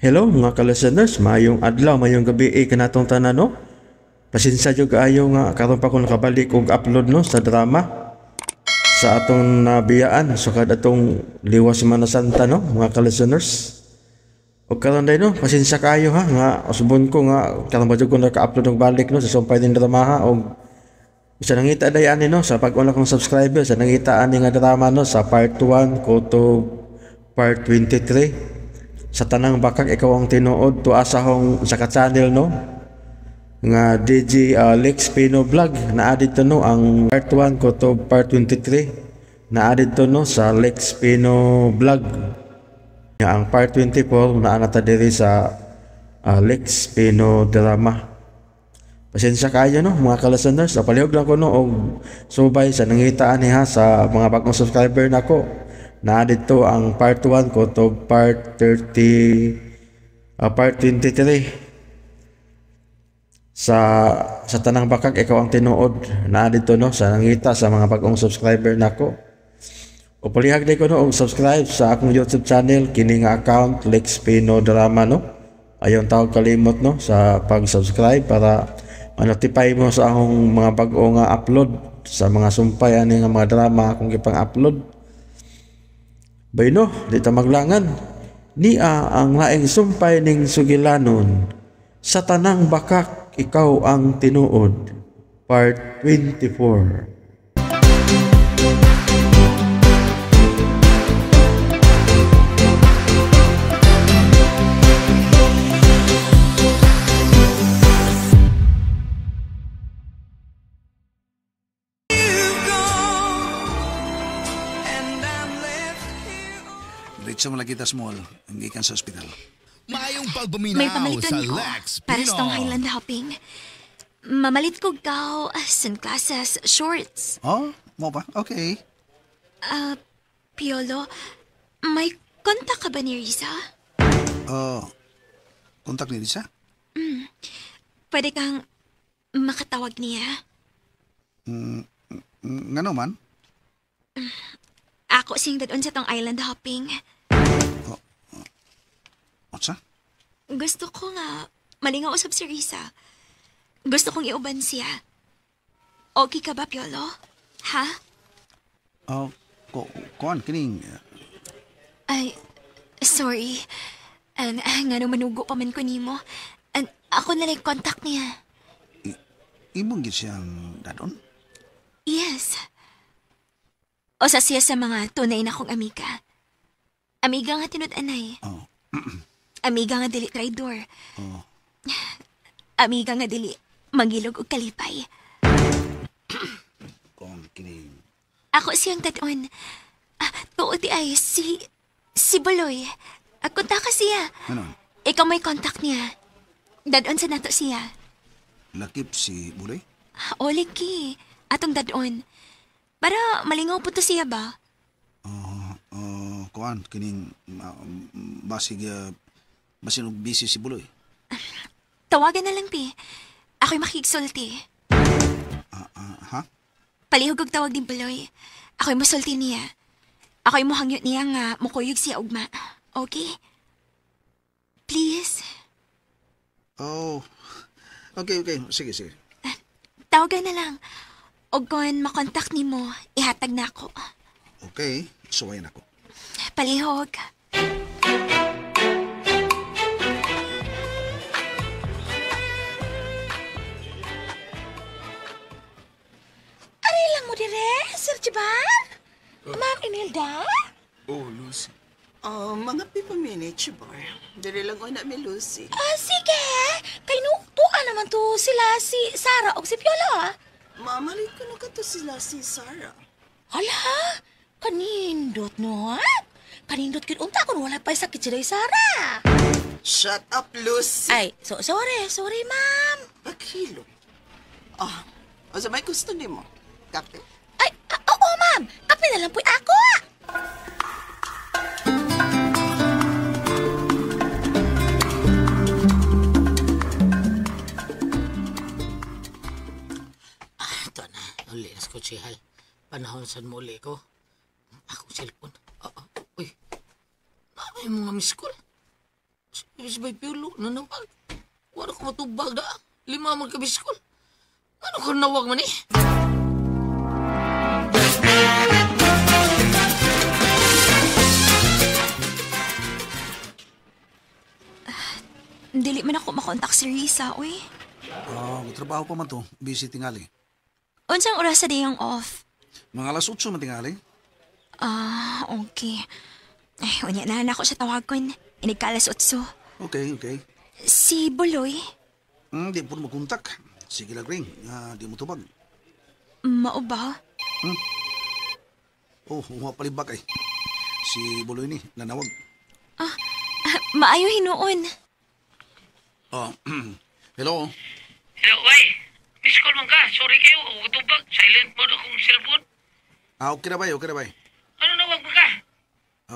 Hello mga ka-listeners, maayong adlaw, maayong gabi eh, kanatong tanan no. Pasensya jud kaayo nga karon pa ko nakabalik og upload no sa drama sa atong nabiyaan sukad atong liwas Semana Santa no mga ka-listeners. Og karon day no, pasensya kaayo ha nga usbon ko nga karon pa jud ko naka-upload og balik no sa sumpay ning drama ha. Og sa nangita day ani no sa pag-una kong subscriber sa nangita ani nga drama no sa part 1 ko to part 23. Sa tanang bakak ikaw ang tinuod tuwa sa akong sa ka channel no nga DJ Lex Pino Vlog na dito no ang part 1 ko to part 23 na dito no sa Lex Pino Vlog. Nga ang part 24 naa na ta diri sa Lex Pino Drama. Pasensya kayo no mga ka-listeners, palihog lang ko no og subay sa nangita ani ha sa mga bagong subscriber nako. Na dito ang part 1 ko to part 30 part 23. Sa tanang bakak ikaw ang tinuod na dito no sa nangita sa mga bagong subscriber nako. O palihag day ko no og subscribe sa akong YouTube channel kini nga account Lex Pino Drama no. Ayon tawag kalimot no sa pag-subscribe para ma-notify mo sa akong mga bag-o nga upload sa mga sumpay ani nga mga drama akong gipang-upload. Bayno, di ta maglangan. Nia ang laing sumpay ning sugilanon. Sa tanang bakak, ikaw ang tinuod. Part 24. Diretso mo lagi ta small, ang gikan sa ospital. Maayong pagpaminaw May pamaliton sa ko Lex para Pino. sa tong Highland hopping. Mamalit ko gaw, sunglasses, shorts. Oh, mo pa? Okay. Piolo, may kontak ka ba ni Risa? Oh, kontak ni Risa? Pwede kang makatawag niya. Ngano man? Ako siyang dadon sa tong island hopping. Unsa? Gusto ko nga malingaw usab si Risa. Gusto kong iuban siya. Okay ka ba, Piolo? Ha? Oh, kuan kining Ay, sorry. Ang nga manugo pa man ko nimo. An ako na lang contact niya. Imong gid siyang dadon? Yes. Osa siya sa mga tunay na kong amiga. Amiga nga tinud-anay. Oh. Amiga nga dili traidor. Oh. Amiga nga dili mangilog og kalipay. Kung kining Ako siyang dadon. Tuod di ay si Buloy. Kontak ka siya. Ano? Ikaw may contact niya. Dadon sa nato siya. Lakip si Buloy? Oliki, atong dadon. Para malingaw po to siya ba? Kuan kining basig basin og busy si Buloy. Tawagan na lang, pi. Ako'y makigsulti. Ha? Palihog og tawag din Buloy. Ako'y musulti niya. Ako'y muhangyot niya nga mukuyog siya ugma. Okay? Please? Oh. Okay, okay. Sige, sige. Tawagan na lang. O kung makontak ni mo, ihatag na ako. Okay, suwayan ako. Palihog. Ari lang mo dire, Sir Jiban? Ma'am Imelda? Oh, Lucy. Oh, mga pipa minutes, bar. Dili lang ko na mi Lucy. Ah, sige. Kay nuktuan naman to sila si Sarah o si Piolo, ah. Mamalit ko na kato sila si Sarah. Hala, kanindot no, ha? Kanindot kin unta kung wala pa'y sakit sila Sarah. Shut up, Lucy. Ay, so sorry, sorry, ma'am. Paghilo. Ah, o sa may gusto nimo? Kape? Ay, oo, ma'am. Kape na lang po'y ako, ah. Ito na, uli na sa kutsihal. Panahon saan mo uli ko. Akong cellphone. Oo. Uy, may mga miss call. Si Bay Piolo, nanawag. Wala ko matubag da. 5 man ka biskol. Ano ka nawag man eh? Dili man ako makontak si Risa, uy. Oh, trabaho pa man to. Busy tingali. Unsang oras sa diyang off? Mga alas 8 man tingali. Ah, okay. Ay, unya na ako siya tawagon. Inig ka alas 8. Okay, okay. Si Buloy, Di po magkontak. Sige lang ring. Di mo tubag. mao ba? Oh, humapalibak ay. Si Buloy ni, nanawag. Maayo hinuon. Oh, hello. Hello, ay. Miss call man ka. Sorry kayo. Ako tubag. Silent mode akong cellphone. Ah, okay na ba? Okay na ba? Ano nawag mo ka?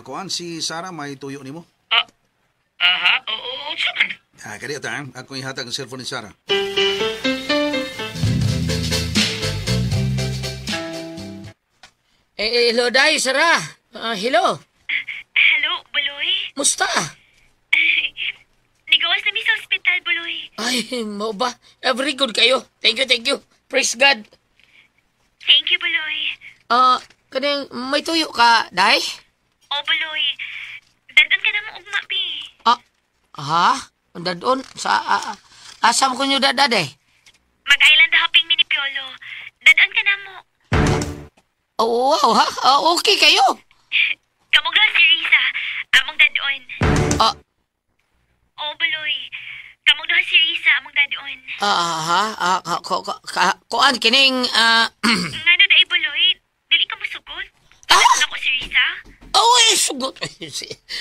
Kuan, si Sarah may tuyo nimo. Ah, aha. Oo, saan man? Ah, kaya ta, ako ihatag ang cellphone ni Sarah. Eh, hello, Day, Sarah. Hello. Hello, Buloy. Musta? Nigawas na mi sa ospital, Buloy. Ay, mo ba? Very good kayo. Thank you, thank you. Praise God. Thank you, Buloy. Kaning may tuyo ka, Day? O, Buloy. Dadon ka na mo ugma, bi. Ah, ha? Dadon? Sa, asam ko nyo dadad eh? Mag-island hopping mi ni Piolo. Dadon ka na mo. Oh, wow, ha? Okay kayo. Kamugla si Risa. Among dadon. Ah, O, Buloy. Kamugla si Risa. Among dadon. ha? Kuan, kining, Ngano day, Buloy? Dili ka musugot? Ah! Ako si Risa? Oh, eh, sugot.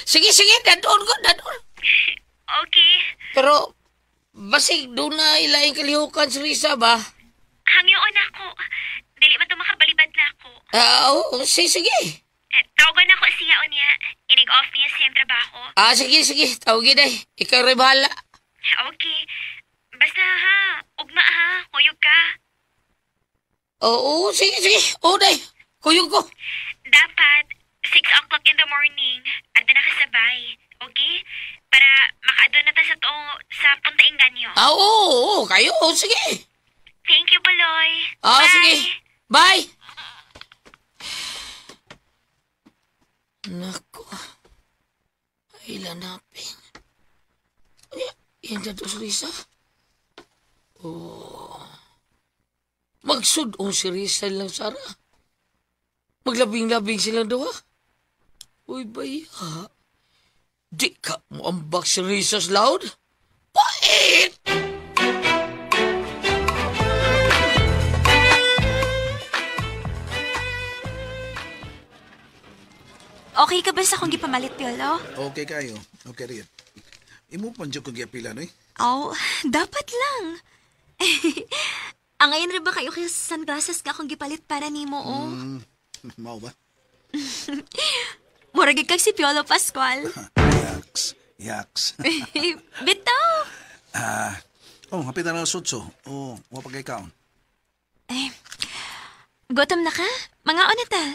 Sige, sige, dadon ko, dadon. Okay. Pero, basig doon na ilaing kalihukan si Risa ba? Hangyoon ako. Dili man to makabalibad na ako. Ah, oh, sige, sige. Tawagan ako siya o niya. Inig-off niya siyang trabaho. Ah, sige, sige. Tawagin ay. Ikaw rin bahala. Okay. Basta ha. Ugma ha. Kuyog ka. Oo, sige, sige. Oo, day. Kuyog ko. Dapat, 6 o'clock in the morning. At na nakasabay. Okay? Para makaadto na ta sa to sa Punta Inganyo. Ah, oo, oo, kayo. Oo, sige. Thank you, Buloy. Ah, Bye. sige. Bye. Nako. Ay, lanapin. Yan na to si Risa. Oh. Magsudong si Risa lang, Sarah. Maglabing-labing silang duha. Uy, baya. Di ka mo ambak si Risa sa loud. Pait! Okay ka ba sa akong gipamalit, Piolo? Okay kayo. Okay rin. Imo pa dyan kong giapila, no eh? Oh, dapat lang. Ang ngayon rin ba kayo kay sunglasses ka akong gipalit para nimo, oh? Mao ba? Murag kag si Piolo Pascual. Yaks. Yaks. Bitaw! Oh, hapit na alas 8. Oh, wa pa kay kaon. Eh, gutom na ka? Mga na ta.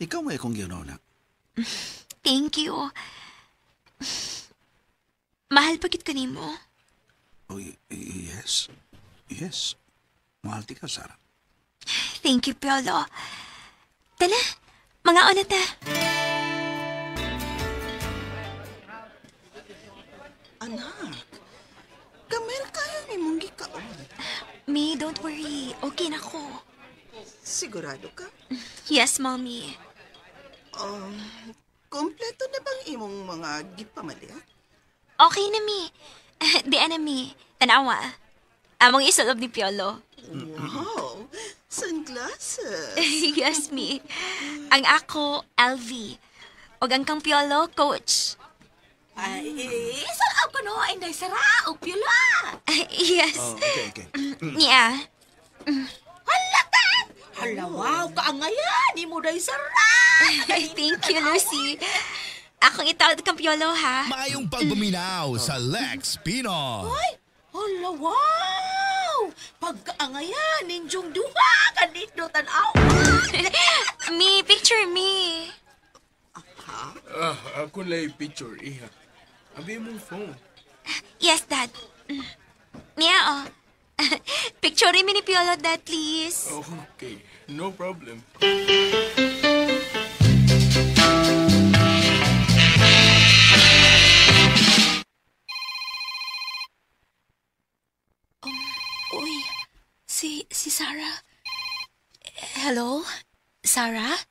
Ikaw may akong ginawa na. Thank you. Mahal pa gid ko nimo. Oh, yes. Yes. Mahal ti ka, Sarah. Thank you, Piolo. Tala, mga na ta. Anak, gamay ra kayo ni mong gikaon. Mi, don't worry. Okay na ko. Sigurado ka? Yes, Mommy. Kompleto na bang imong mga gipamalit? Okay na, Mi. Di na, Mi. Tanawa. Among isulob ni Piolo. Wow, sunglasses. Yes, Mi. Ang ako, LV. O ang kang Piolo, Coach. Ay, sarap ko no, Inday Sara, o Piolo. Yes. Oh, okay, okay. Niya. Hala ta! Hala, wow, kaangayan, ni mo Day Sara. Thank you, Lucy. Akong itawad kang Piolo, ha? Maayong pagpaminaw sa Lex Pino. Ay, hala, wow! Pagkaangayan, ninjong duha, kanito tanaw. Me, picture me. Ah, ako lang picture, iha. Abi imong phone. Yes, Dad. Mia, oh. Picture mi ni Piolo, Dad, please. Okay, no problem. Uy, si Sarah. Hello? Sarah?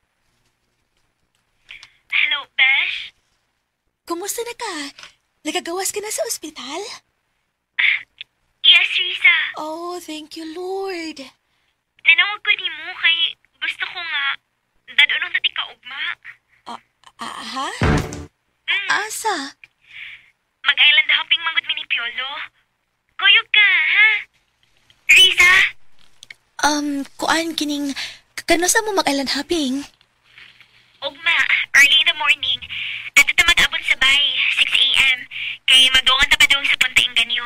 Hello, Besh. Kumusta na ka? Nagagawas ka na sa ospital? Yes, Risa. Oh, thank you, Lord. Nanawag ko nimo kay gusto ko nga dadunong ta ka ugma. Ah, ha? Asa? Mag-island hopping manggod mi ni Piolo. Kuyog ka, ha? Risa? Kuan kining kanusa mo mag-island hopping? Ugma, early in the morning. Ato ta mag-abot sa bay, 6 a.m. Kay magduongan ta padung sa Punta Inganyo.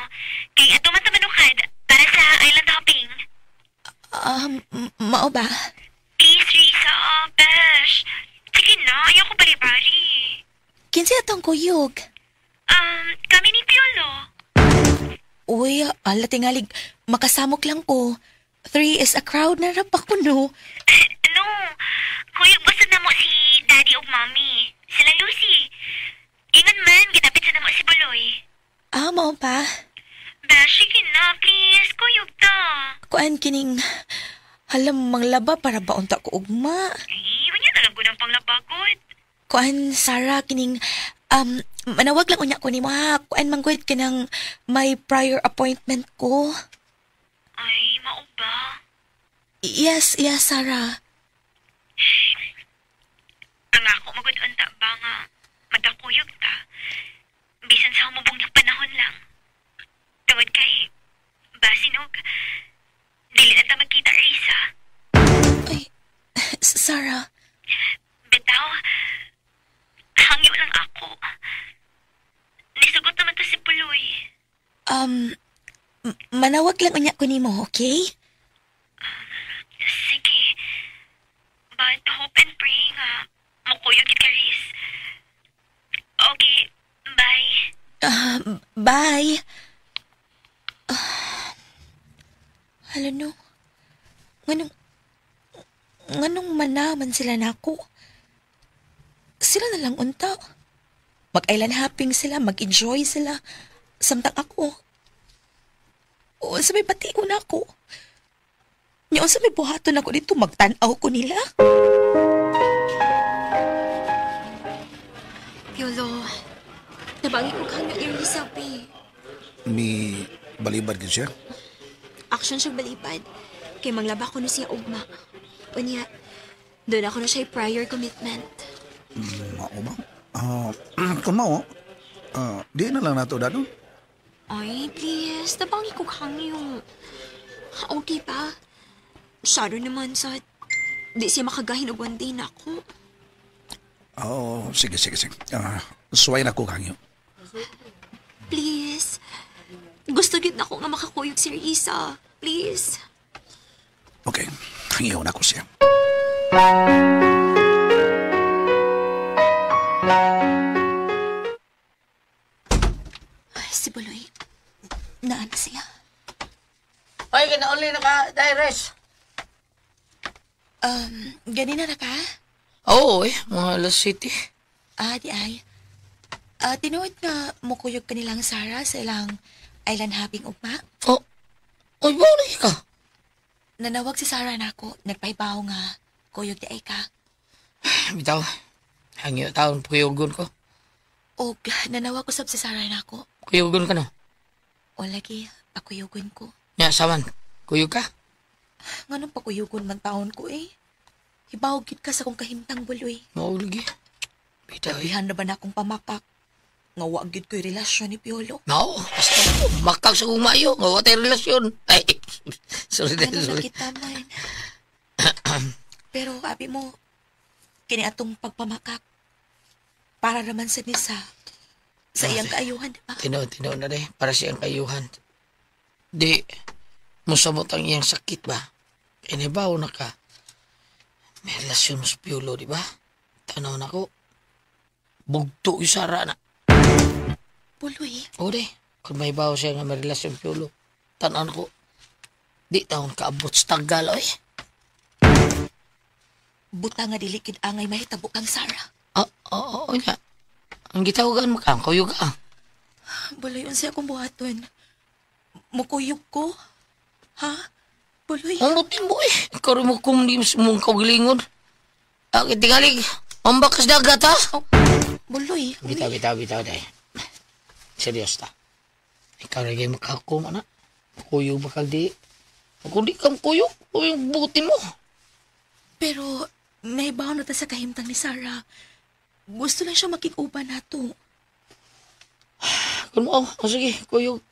Kay ato man ta manukad para sa island hopping. Mao ba? Please, Risa, Besh. Sige na, ayoko bali-bali. Kinsa atong kuyog? Kami ni Piolo. Uy, ala tingalig, makasamok lang ko. 3 is a crowd na rap ako, no? No, kuyog basta na mo si Daddy ug Mommy. Sila Lucy. Ingon man, ginapit sa namo si Buloy. Ah, mao pa? Besh, sige na, please. Kuyog ta. Kuan kining, halam manglaba para baunta ko ugma. Ay, wala na lang ko ng panglabagod. Kuan, Sarah, kining, manawag lang unya ko nimo ha. Kuan manggod kinang may prior appointment ko. Ay, mao ba? Yes, yes, Sarah. Ang ako magud unta ba nga magkakuyog ta. Bisan sa humubong ng panahon lang. Tungod kay basinog, dili na ta magkita, Risa. Ay, Sarah. Bitaw, hangyo lang ako. Nisugot naman to si Puloy. Manawag lang unya ko nimo, okay? Sige. But hope and pray nga mukuyog gid ka, Riz. Okay, bye. Bye. Hala no. Nganong manaman sila nako. Sila na lang unta. Mag-island hopping sila, mag-enjoy sila. Samtang ako. O, sa may bation ako. Nya unsa may buhaton ako dito, magtan-aw ko nila. Piolo, tabangi ko kang ni Risa, be. Ni balibad gid siya. Action siyang balibad. Kay manglaba ko na siya ugma. Unya, doon ako na siya prior commitment. Mao ba? Kung mao, di na lang nato dadon. Ay, please. Tabangi ko kang yung... Okay pa. Masyado naman sa... Di siya makagahin og one day na ako. Oh, sige, sige, sige. Suway na ko kangyo. Please. Gusto gid na ko nga makakuyog si Risa. Please. Okay, hangyo na ko siya. Ay, si Buloy. Naan siya? Ay, ganauli na ka, Dires. Ganina na ka? Oo, eh, mga alas city. Ah, di ay. Ah, tinuod nga mukuyog kanilang Sarah sa ilang island hopping ugma. Oh, oy, ba ka? Nanawag si Sarah nako, nagpahibaw nga kuyog di ay ka. Bitaw, hangyo taon kuyugon ko. Og nanawag usab si Sarah nako. Kuyugon ka no? O lagi, pakuyugon ko. Nya, saman, kuyog ka? Nganong pakuyugon man taon ko eh. Hibaw gid ka sa kong kahimtang Buloy. Mao lagi. Bitaw, eh. Gabihan na ba na akong pamakak? Nga wa gid ko'y relasyon ni Piolo. No, basta makak sa umayo, nga wa tay relasyon. Ay, sorry, Ano na sorry. kita man. Pero abi mo, kini atong pagpamakak, para naman sa ni sa iyang kaayuhan, di ba? Tino, tino na de, para siyang kayuhan. Di, musamot ang iyang sakit ba? Kinibaw na ka. May relasyon mo sa Piolo, di ba? Tanaw na ko. Bugto yung sara na. Buloy. O di, kung may bawo siya nga may relasyon Piolo, tanan ko, di taon kaabot sa tagal, oy. Buta nga dili gid angay mahitabo kang Sarah. Oo, nga. Ang gitawagan mo ka, ang kuyog ka. Buloy, unsay akong buhaton? Mukuyog ko? Ha? Buloy? Ang buti mo eh. Ikaw rin mo kung di mong kaugalingon. Ang tingalig, ang bakas dagat ha? Oh, Buloy. Bitaw, bitaw, bitaw, day. Serious ta. Ikaw rin kayo makakum, anak. Kuyog ba kag di? Kung di kang kuyog, kuyog buti mo. Pero, naibaw na ta sa kahimtang ni Sarah. Gusto lang siya makikuban nato. Kung mo, oh, sige, kuyog.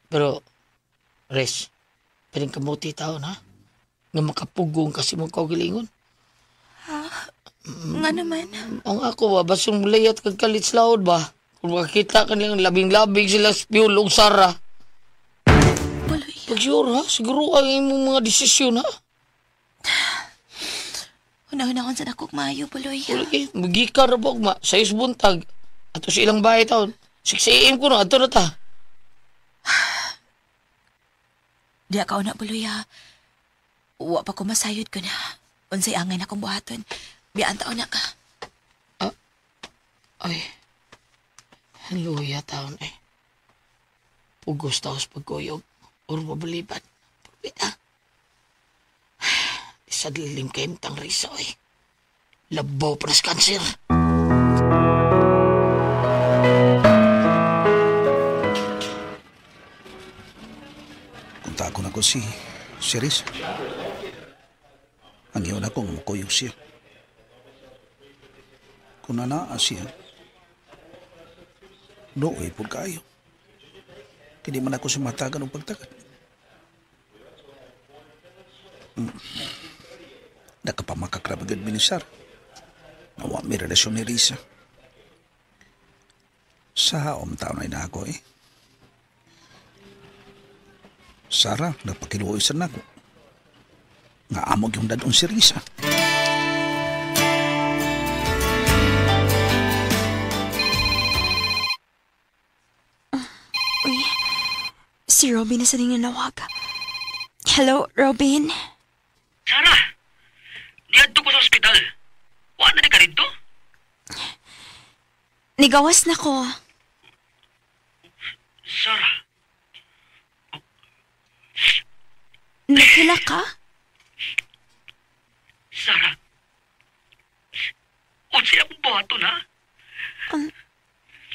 Pero, Res, pwedeng kamuti taon, ha? Nga makapugong kasi mong kaugalingon. Ha? Nga naman. Ang ako ba, basong layat kag kalit sa laod ba? Kung makakita ka nilang labing-labing sila sa Piolo ug Sarah. Buloy. Pag sure, ha? Siguro ang imong mga desisyon, ha? Una-unahon sa dakog maayo, Buloy. Buloy, magika ra ba, ma? Sa isbuntag. Ato sa ilang bahay taon. 6 AM ko na, ato na ta. Di ka una, Buloy, ha? Wa pa ko masayod ko na. Unsay angay na kong buhaton. Biyaan taon na ka. Ay. Luya taon eh. Pugos taos pagkuyog. Or mabaliban. Purbita. Sa dilim kayong tang risa eh. Labaw pa na sa kanser. Kunta ako na ko si Riz. Ang iyon ako nga mukuyog siya. Kung nanaa siya, nooy po kayo. Hindi man ako sumatagan og pagtagad. Nakapamakakrabagad minisar. Nawa may relasyon ni Risa. Sa haom taon ay na ako eh. Sara, napakiluoy sa nako. Nga amog yung dadon si Risa. Uy, si Robin na sa nanawag. Hello, Robin? Sarah! Niadto ko sa ospital. Wala na ka rito? Nigawas na ko. Sarah. Nagkila ka? Sarah. Unsay akong buhaton, ha?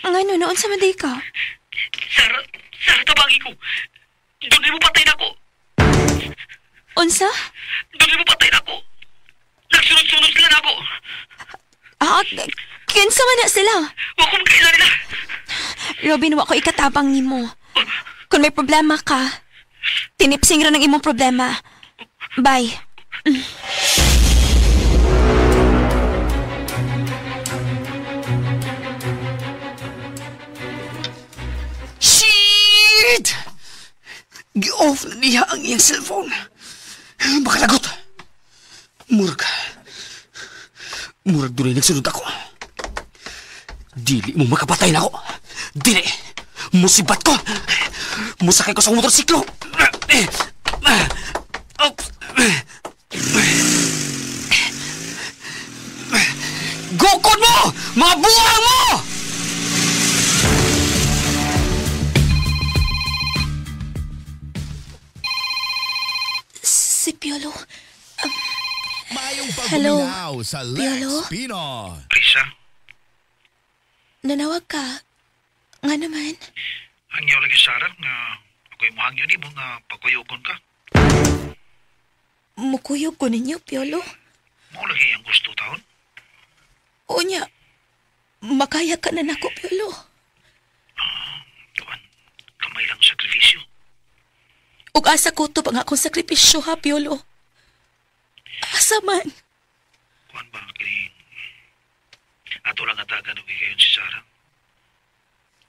Ngano, noon sa maday ka? Sarah, Sarah, tabangi ko. Doon mo patay na ako. Unsa? Doon mo patay na ako. Nagsunod-sunod sila na ako. Ah, kinsa man na sila? Wa ko makaila nila. Robin, wa ko ikatabang nimo. Kung may problema ka, tinipsing ra ng imong problema. Bye. Shit! Gi-off na niya ang iyang cellphone. Baka lagot. Murag. Murag doon ay nagsunod ako. Dili mo makapatay na ako. Dili. Musibat ko. Musakay ko sa motorsiklo. Gukod mo! Mga buwang mo! Si Piolo. Mayong Hello, pagbuminaw sa Lex Piolo? Pino. Risa, Nanawag ka. Nga naman. hangyaw lagi Sarah nga ako'y mohangyo nimo nga pagkuyugon ka. Mukuyog ko ninyo, Piolo. Mao lagi ang gusto taon. Unya, makaya ka na nako, Piolo. Tuan, kamay lang sakripisyo. Ug asa ko to ang akong sakripisyo, ha, Piolo? Asa man? Kuan ba kini ato lang atagan og higayon si Sarah.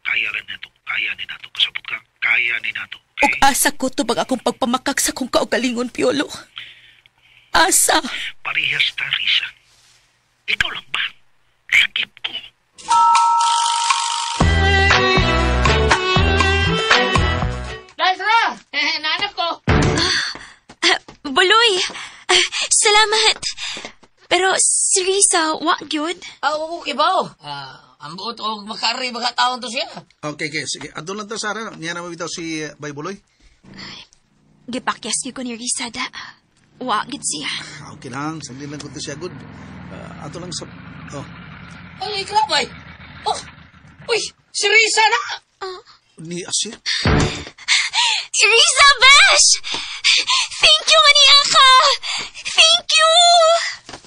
Kaya rin nato, kaya ni nato kasabot ka, kaya ni nato. Ug asa ko to ang akong pagpamakak sa akong kaugalingon, Piolo? Asa? Parehas ta, Risa. Ikaw lang ba? Lakip ko. Risa, wa gyud. Ah, oo, kibaw. Ah, ang buot og makaari baka taon to siya. Okay, okay. Sige, adto lang ta, Sarah. Niya na mabitaw si Bay Buloy. Gipakyas gyud ko ni Risa da. Wa gyud siya. Ah, okay lang. Sandin lang ko to siya, good. Ato lang sa... Oh, Ay, grabay. Oh, uy, si Risa na. Ni Asir. Risa Besh! Thank you nga niya ka! Thank you!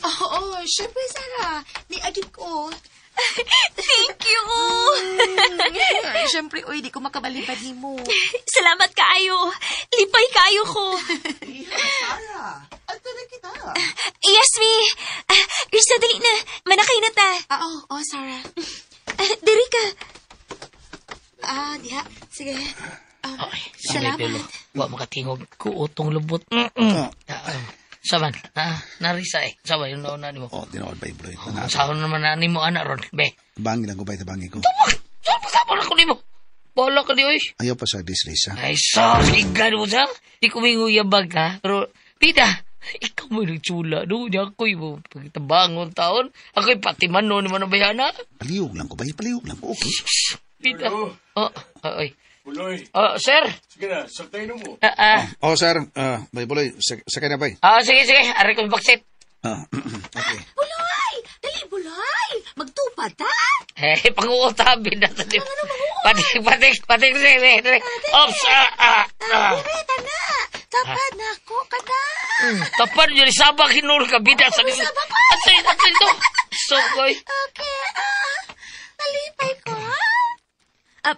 Oo, syempre, Sarah. Niagid ko. Thank you! Syempre, uy, di ko makabalibad ni mo. Salamat kaayo. Lipay kaayo ko. Iha, Sarah. Adto na kita. Yes, mi. Risa, dali na. Manakay na ta. Ah, oh, Sarah. Diri ka. Ah, diha. Sige. Ay, Salamat. Piolo. Wa makatingog ko utong lubot. Oh, Saban, na Risa eh. Saban, yung nauna nimo. oh tinuod, Bay Buloy. Sahon naman na nimo anak ron, be. Bangi lang ko, bay, tabangi ko. Saan pa ako nimo? Bola ka di, oy. Ayaw pa sa disrisa. Ay, sos, igano mo sa. Di ko may nguyabag, ha? Pero, pida, ikaw mo nagtsula. No, di ako'y mo. Pagtabangon taon, ako'y pati man no naman ang bayana. Palihog lang ko, bay. Palihog lang ko. Okay. Pida. Hello. Oh, oh, oy. Buloy. Oh, sir. Sige na, sakay na mo. Ah, ah. Oh, sir. Bay Buloy, sakay na, bay. Ah, sige, sige. Aray ko yung backseat. Ah, okay. Buloy! Dali, Buloy! Magtupad, ha? Eh, pang-uutabi na sa di. Patik, patik, patik, sige, sige. Ops, ah, ah, ah. Direta na! Tapad na ako ka na! Tapan yun, sabak hinul ka, bida sa Oo, sabak ko. Atay, atay to. So, koy. Okay, ah. Nalipay ko, ha?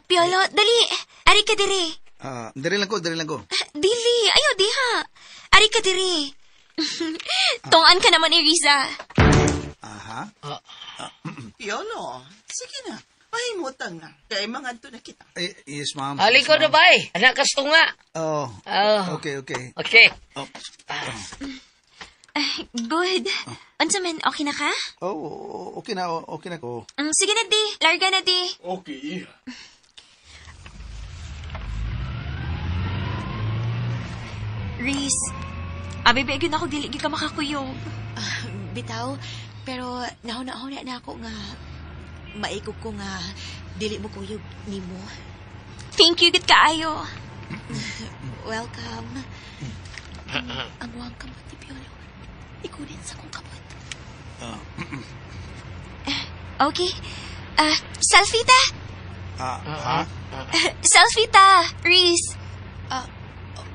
Piolo, dali. Ari ka diri. Ah, diri lang ko, diri lang ko. Dili. Ayo, diha. Ari ka diri. Tungan ka naman ni Risa. Aha. Piolo, sige na. Pahimutan na. Kaya mga na kita. Eh, yes, ma'am. Haliko na, bay. Anak kastunga. Oh, Oh. okay, okay. Okay. Oh, Good. Unsa man, okay na ka? oh, okay na, okay na ko. Sige na, di. Larga na, di. Okay, iha. Riz, abi ba gyud ako dili gyud ka makakuyog. Ah, bitaw, pero nahuna-huna na ako nga maikog ko nga dili mo kuyog nimo. Thank you gud kaayo. Welcome. Ang wang kamot ni Piolo. Ikunin sa kong kamot. Okay. Ah, selfie ta. Ah, ha? Selfie ta, Riz. Ah,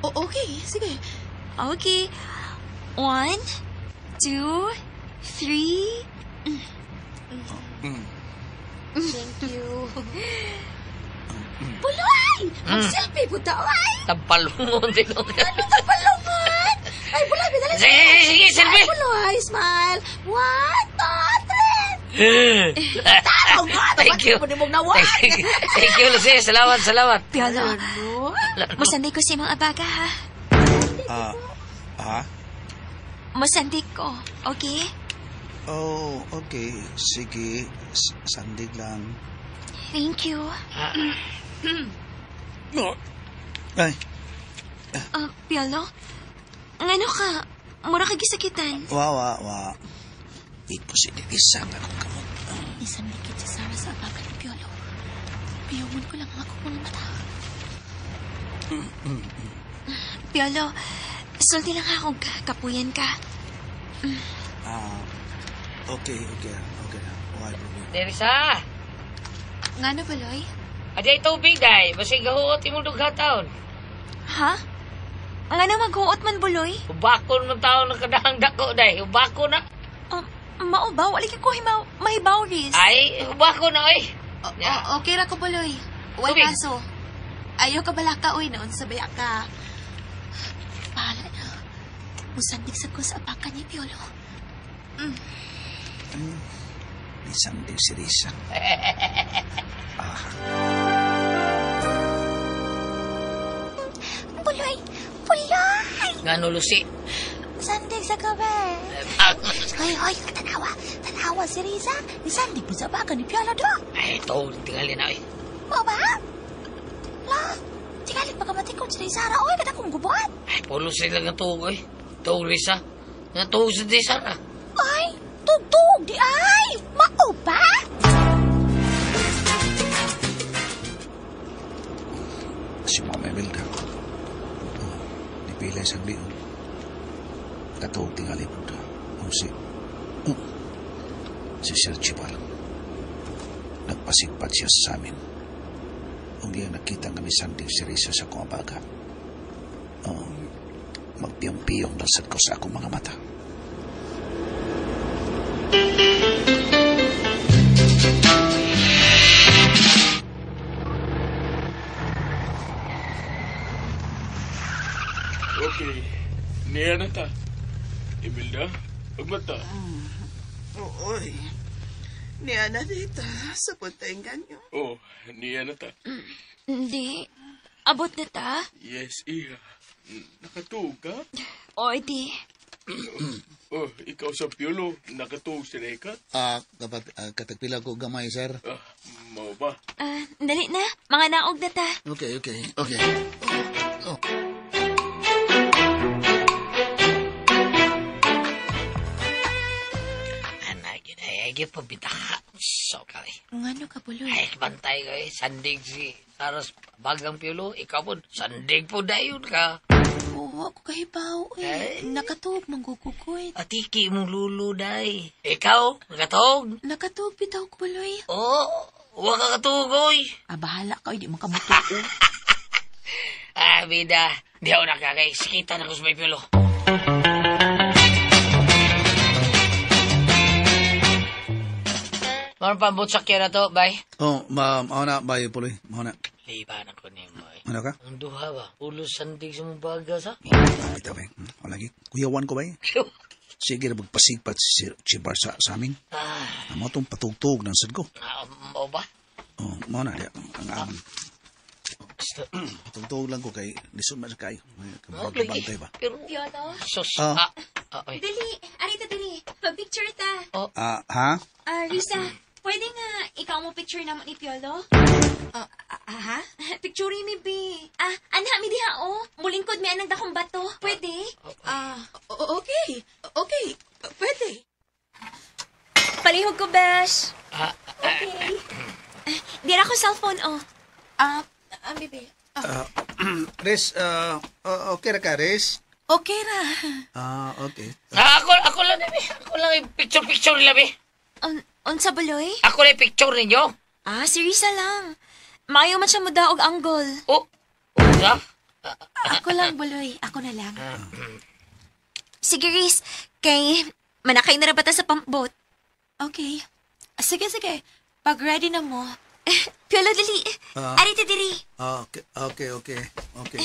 okay, sige. Okay. 1, 2, 3. Thank you. Buloy! Mag-selfie po ta, ay! Tampalungon din. Ano tapalungan? Ay, Buloy, bidali. Sige, sige, selfie. Ay, Buloy, smile. 1, 2, 3. Taraw nga! Thank you. Thank you, Lucy. Salamat, salamat. Piolo, masanday ko sa imong abaga, ha? Ah, ha? Masandig ko, okay? Oh, okay. Sige. Sandig lang. Thank you. Ay, Piolo, ngano ka? Mura ka gisakitan. wa, wa, wa. Iko si Lisa nga akong kamot. Isandikit si Sarah sa abaga ni Piolo. Piyungon ko lang ang akong mga mata. Piolo, sulti lang akong kapuyan ka. Ah, okay, okay. Okay na. Why problem. Teresa, Ngano, Buloy? aday tubig, day. Basig gahuot imong dughataon. Ha? Ngano maghuot man, Buloy? Ubako naman taon ng kadahang dako, day. Ubako na. Mao ba? Wala ko mahibaw, Riz. Ay, ubako na, oy. Yeah. Okay ra ko, Buloy. Way Tubig. kaso. Ayaw ka balaka, oy. Noon sa baya ka. Bahala na. Musandig sa ko sa apakan ni Piolo. Sandig si Risa. Buloy! Buloy! Ngano, Lucy? Sandig sa gabi. Hoy, hoy, tanawa. Tanawa si Riza. Isandig mo sa apakan ni Piolo do. Ay, ito, tingali na, oy. Mao ba? La, tingali pagkamatikon si Riza ra, oy, kada kong gubuan. Ay, pulo sila nga tuog, oy. Tuog, Risa. Nga tuog sa Risa, ra. Ay, tugtog. Di ay! Mao ba? Si Mama Imelda. Oh, nipilay sa liog. Katuog tingali po da. Oh, si Sir Chibar. Nagpasigpat siya sa amin. Ang iyang nakita nga ni Sandy si Risa sa akong abaga. Oh, magpiyong-piyong nasad ko sa akong mga mata. Okay. Niya na ta. Imelda, pagmata. Oy. Niya na dita sa putengan nyo. Oh, niya na ta. Hindi. Abot na ta? Yes, iha. Nakatuog ka? O, di. Oh, ikaw sa Piolo, nakatuog si Reka? Dapat katagpila ko gamay, sir. Mao ba? Dali na. Mga naog na ta. Okay. Oh. Anak, yun ay ay pabitaha. So, kali. Ngano ka, Buloy? Ay, bantay ko eh. Sandig si Saras Bagang Piolo. Ikaw po, sandig po dayon ka. Oo, ako kahibaw eh. Nakatuog manggugugoy. Atiki mong lulo, day. Ikaw, nakatuog. Nakatuog bitaw ko, Buloy. Oo, huwag ka katugoy. Ah, bahala ka, hindi man ka mutuo. Ah, bida. Di ako nakakay. Sikita na ko sa may Piolo. Maroon pa butsak yan na to, bay. Oh, mao na, bay, Puloy. Mao na. Liba na ko nimo eh. Ano ka? Ang duha ba? Ulo sandig sa mong baga sa? Bitaw, bay. Wala lagi. Kuyawan ko, bay. Sige na magpasigpat si Sir Chibar sa amin. Amo tong patugtog ng sad ko. Mao ba? Oh, mao na, di. Ang aman. Patugtog lang ko kay lisod man sa kayo. Kabantay ba? Pero, Piolo? sus, oy. Dali. Arita, dali. Mag-picture ta. Oh. Ha? Risa, pwede nga ikaw mo picture naman ni Piolo? Ha? Picture mi, bi. Anha mi diha, oh. Mulingkod mi anang dakong bato. Pwede? Okay. Okay. Pwede. Palihog ko, Besh. Okay. Dira ko cellphone, oh. Bibi. Riz, okay ra ka, Riz? Okay ra. Okay. Ako lang, bi. Ako lang picture-picture nila, bi. Unsa Buloy? Ako lang picture ninyo. Si Risa lang. Maayo man siya mo daog anggol. Oh, unsa? Ako lang, Buloy. Ako na lang. Sige, Riz. Kay, manakay na ra ba ta sa pumpboat? Okay. Sige, sige. Pag ready na mo. Piolo, dali. Arita, diri. Okay.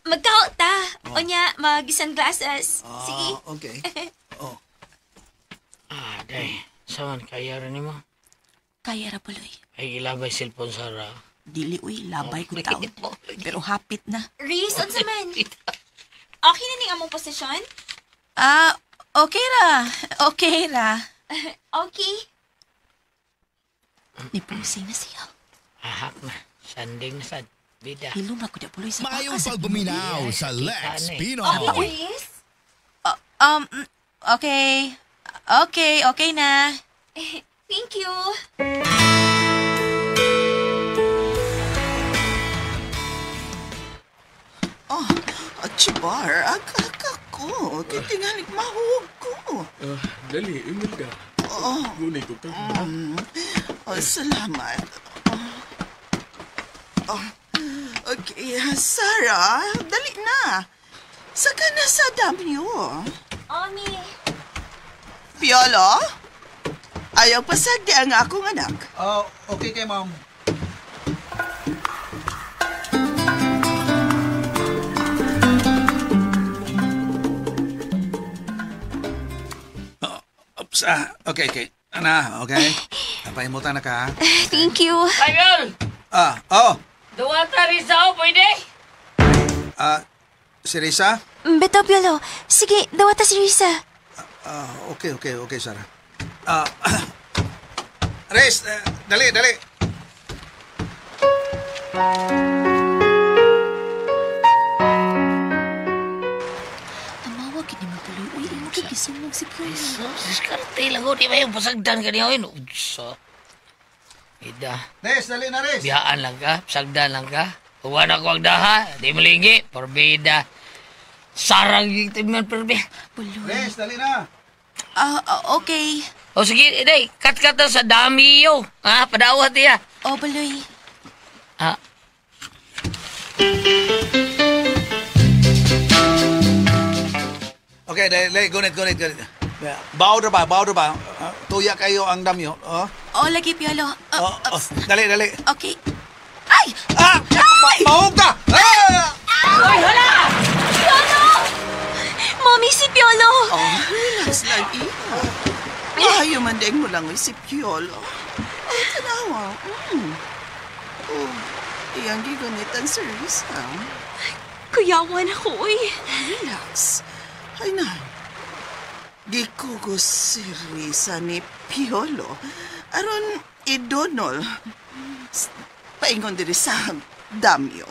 Magkaot ta. Onya, mag-sunglasses. Sige. Okay. Oh. Day. Saman, kaya rin mo? Kaya ra, Buloy. Ay, ilabay cellphone, Sara. Dili, uy. Labay ko taon. Pero hapit na. Riz, unsa man? Okay na ning among posisyon? Okay ra. Okay ra. Okay. Nipusing na siya. Ahak na. Sanding na sad. Bida. Hilom na ko di, Buloy, sa Maayong bakas. pagbuminaw sa Lex Pinoy. Okay, Riz? Okay. Okay na. Thank you. Oh, Chibar, agaka ko. Kitingalig mahuog ko. Dali, Imelda. Oh. Gunay ko ka. Oh, salamat. Oh. Okay, Sarah, dali na. Saka na sa damyo. Omi. Piolo? Ayaw pasagdi ang akong anak. Oh, okay kay ma'am. Oops, okay. Ana, okay. Napahimutan na ka, ha? Thank you. Ay, Oh. Duwata, Risa, oh, pwede? Si Risa? Beto, Piolo. Sige, dawata si Risa. Okay, Sarah. Riz, dali. Tamawa, kini mo, Buloy. Uy, imo gisungog si Piolo. So, diskarte lang ko. Di ba yung pasagdan ka niya? So, ida. Res, dali na, Res. Biyaan lang ka, pasagdan lang ka. Huwag na ko ang daha, di malingi, porbida. Sarang yung tingnan, perbi. Buloy. Res, dali na. Okay. O sige, iday, kat-kat na sa dami yo. Ha, padawat iya. O, Buloy. Ha? Okay, dali, gunit. Baw na ba? Tuya kayo ang damyo. Oh? O, lagi, Piolo. Dali. Okay. Ay! Ah! Mahog ka! Ah! Ay, hala! Piolo! Mommy, si Piolo! Oh, relax lang, Iha. Ayaw man din mo lang si Piolo. Oh, tanawa. Oh, iyang gigunitan si Risa. Kuyawan ako, uy. Relax. Ay na. Gikugo si Risa ni Piolo. Aron idonol. Paingon diri sa damyo.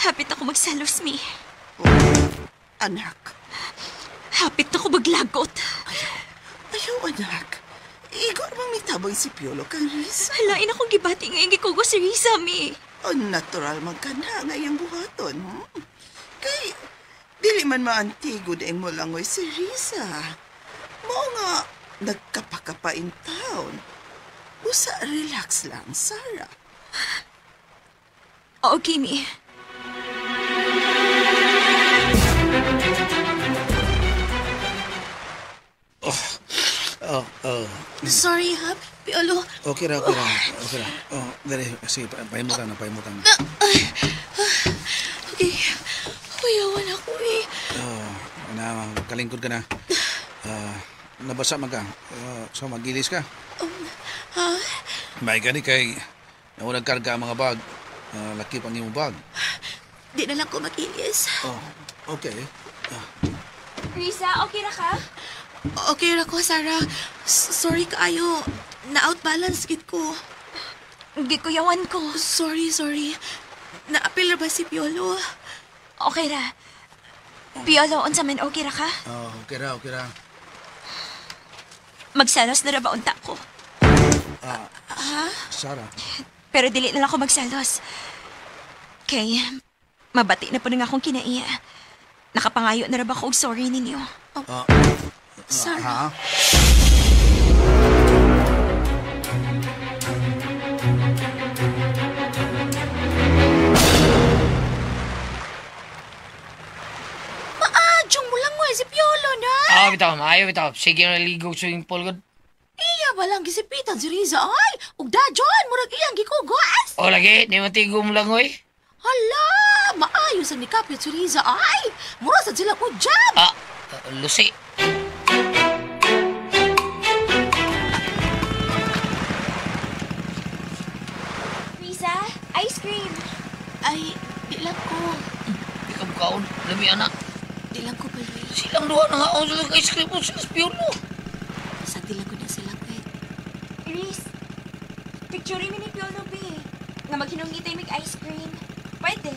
Hapit ako magsalos, mi. Oh, anak. Hapit ako maglagot. Ayaw, anak. Igor mang mitabang si Piolo kang Risa. Halain akong gibati ngayong gikugo si Risa, mi. Oh, natural man ka na ngayong buhaton. Kay, dili man maantigo daing mo langoy si Risa. Mao nga, nagkapakapa in town. Usa, relax lang, Sarah. Okay, mi. Oh. Sorry, ha, Piolo. Okay ra. Oh, dali. Sige, pahimutan na. Okay. Kuyawan ako, eh. Oh, na, kalingkod ka na. Nabasa man ka. So, magilis ka. Ha? May gani kay naunang karga ang mga bag. Laki pang imong bag. Di na lang ko magilis. Oh, okay. Risa, okay ra ka? Okay ra ko, Sarah. Sorry kaayo. Na-outbalance gid ko. Gikuyawan ko. Sorry. Naapil ra ba si Piolo? Okay ra. Piolo, unsa man okay ra ka? Oh, okay ra. Magsalos na ra ba unta ko? Sarah. Pero dili na lang ako magsalos. Kay, mabati na po nga akong kinaiya. Nakapangayo na ra ba ko og sorry ninyo? Sarah. Ha? Maadyong mo lang si Piolo na. Bitaw, maayo bitaw. Sige na ligo sa swimming pool, god. Iya ba lang gisipitan si Riza ay? Ug dajon, murag iyang gikugos. O lagi, di matigo mo lang, oy. Hala, maayo sa nikapit si Riza ay. Mura sad sila ko jam. Lusi. Risa, ice cream. Ay, di lang ko. Di ka bukaon. Lami, anak. Di lang ko, Baloy. Silang duha na nga ako sa ice cream mo sila sa Piolo. Sa di lang ko na sila, kwet. Riz, picture mi ni Piolo, be. Nga maghinungitay mig ice cream. Pwede.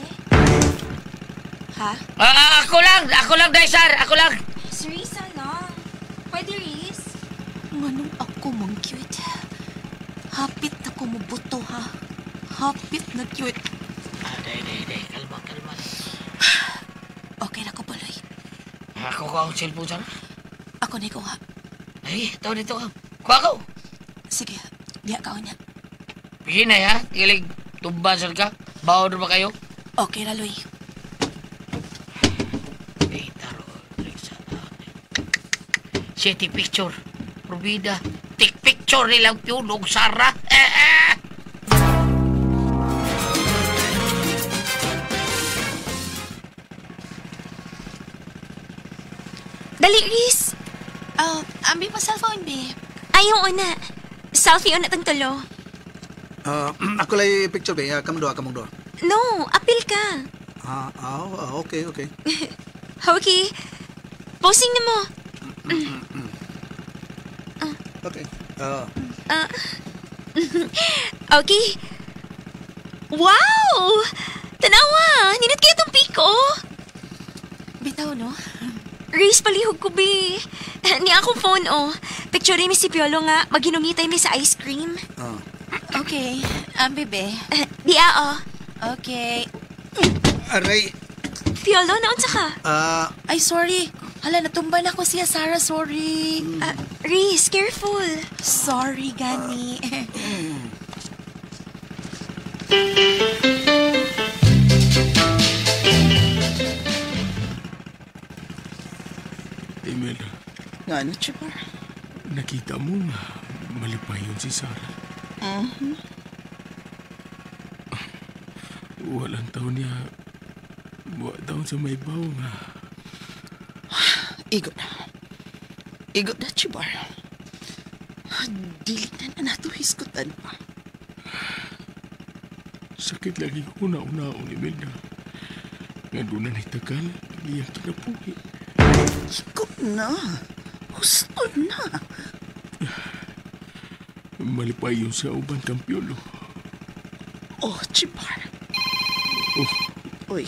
Ha? Ako lang! Ako lang, Daisar! Ako lang! Si Risa lang. Pwede, Riz? Nganong ako mong cute? Hapit na ko mubuto, ha? Hapit na cute. Day. Kalma. Okay na ko, Baloy. Ako ko ang cellphone sana. Ako na ikaw, ha? Ay, ito dito ka. Kuha ko. Sige, diya ka niya. Hinay, ha? Tigilig, tumban sir ka. Bawo na ba kayo? Okay ra, Loy. Ay, taro. City picture. Probida. Tik picture nilang Piolo Sara. Dali, Riz. Ambi pa cellphone, be. Ayaw una. Selfie una tang tulo. Ako lang picture, be. Kamong duha. No, apil ka. Okay. Okay. Posing na mo. Okay. Okay. Wow! Tanawa! Ninot kayo itong piko. Bitaw, no? Riz, palihog ko, bi. Ni akong phone, oh. Picture mi si Piolo nga, maginungitay mi sa ice cream. Oh. Okay, bebe. Di oh. Okay. Aray. Piolo, naunsa ka? Ay, sorry. Hala, natumba na ko siya, Sarah. Sorry. Riz, careful. Sorry, gani. Imelda. Nga ano, Chibar? Nakita mo nga malipayon si Sarah. Mm-hmm. Walang taon niya. Wa taon sa may baw nga. Igo na. Igo na, Chibar. Dili na nato hisgutan pa. Sakit lagi ko una-unaon, Imelda. Nga doon na nagtagal ang iyang kinabuhi. Igo na. Gusto na. Malipayon sa uban kang Piolo. Oh, Chibar. Oh. Uy,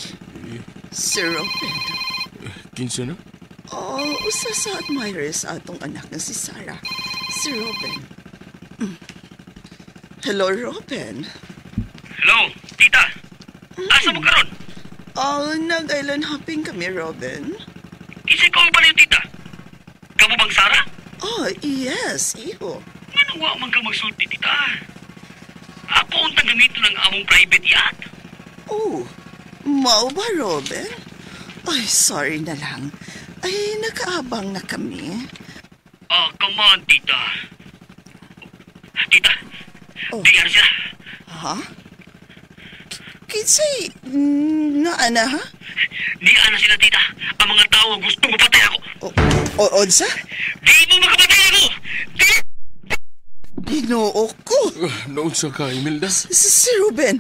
Sir Robin. Kinsa na? Oh, usa sa admirers atong anak na si Sarah. Si Robin. Hello, Robin. Hello, tita. Asa mo karon? Oh, nag-island hopping kami, Robin. Isay ko ba yung tita? Kamo bang Sarah? Oh, yes, iho. Ngano wa man ka magsulti, tita? Ako untang gamiton ang among private yacht. Oh, mao ba, Robin? Ay, sorry na lang. Ay, nakaabang na kami. Oh, come on, tita. Tita, oh. Di ano sila? Ha? Kinsay, nga ana, ha? Di ana sila, tita. Ang mga tao gusto mapatay ako. O, onsa? Di mo makapatay ako! Di! Ginoo ko! Naunsa ka, Imelda? Si Ruben,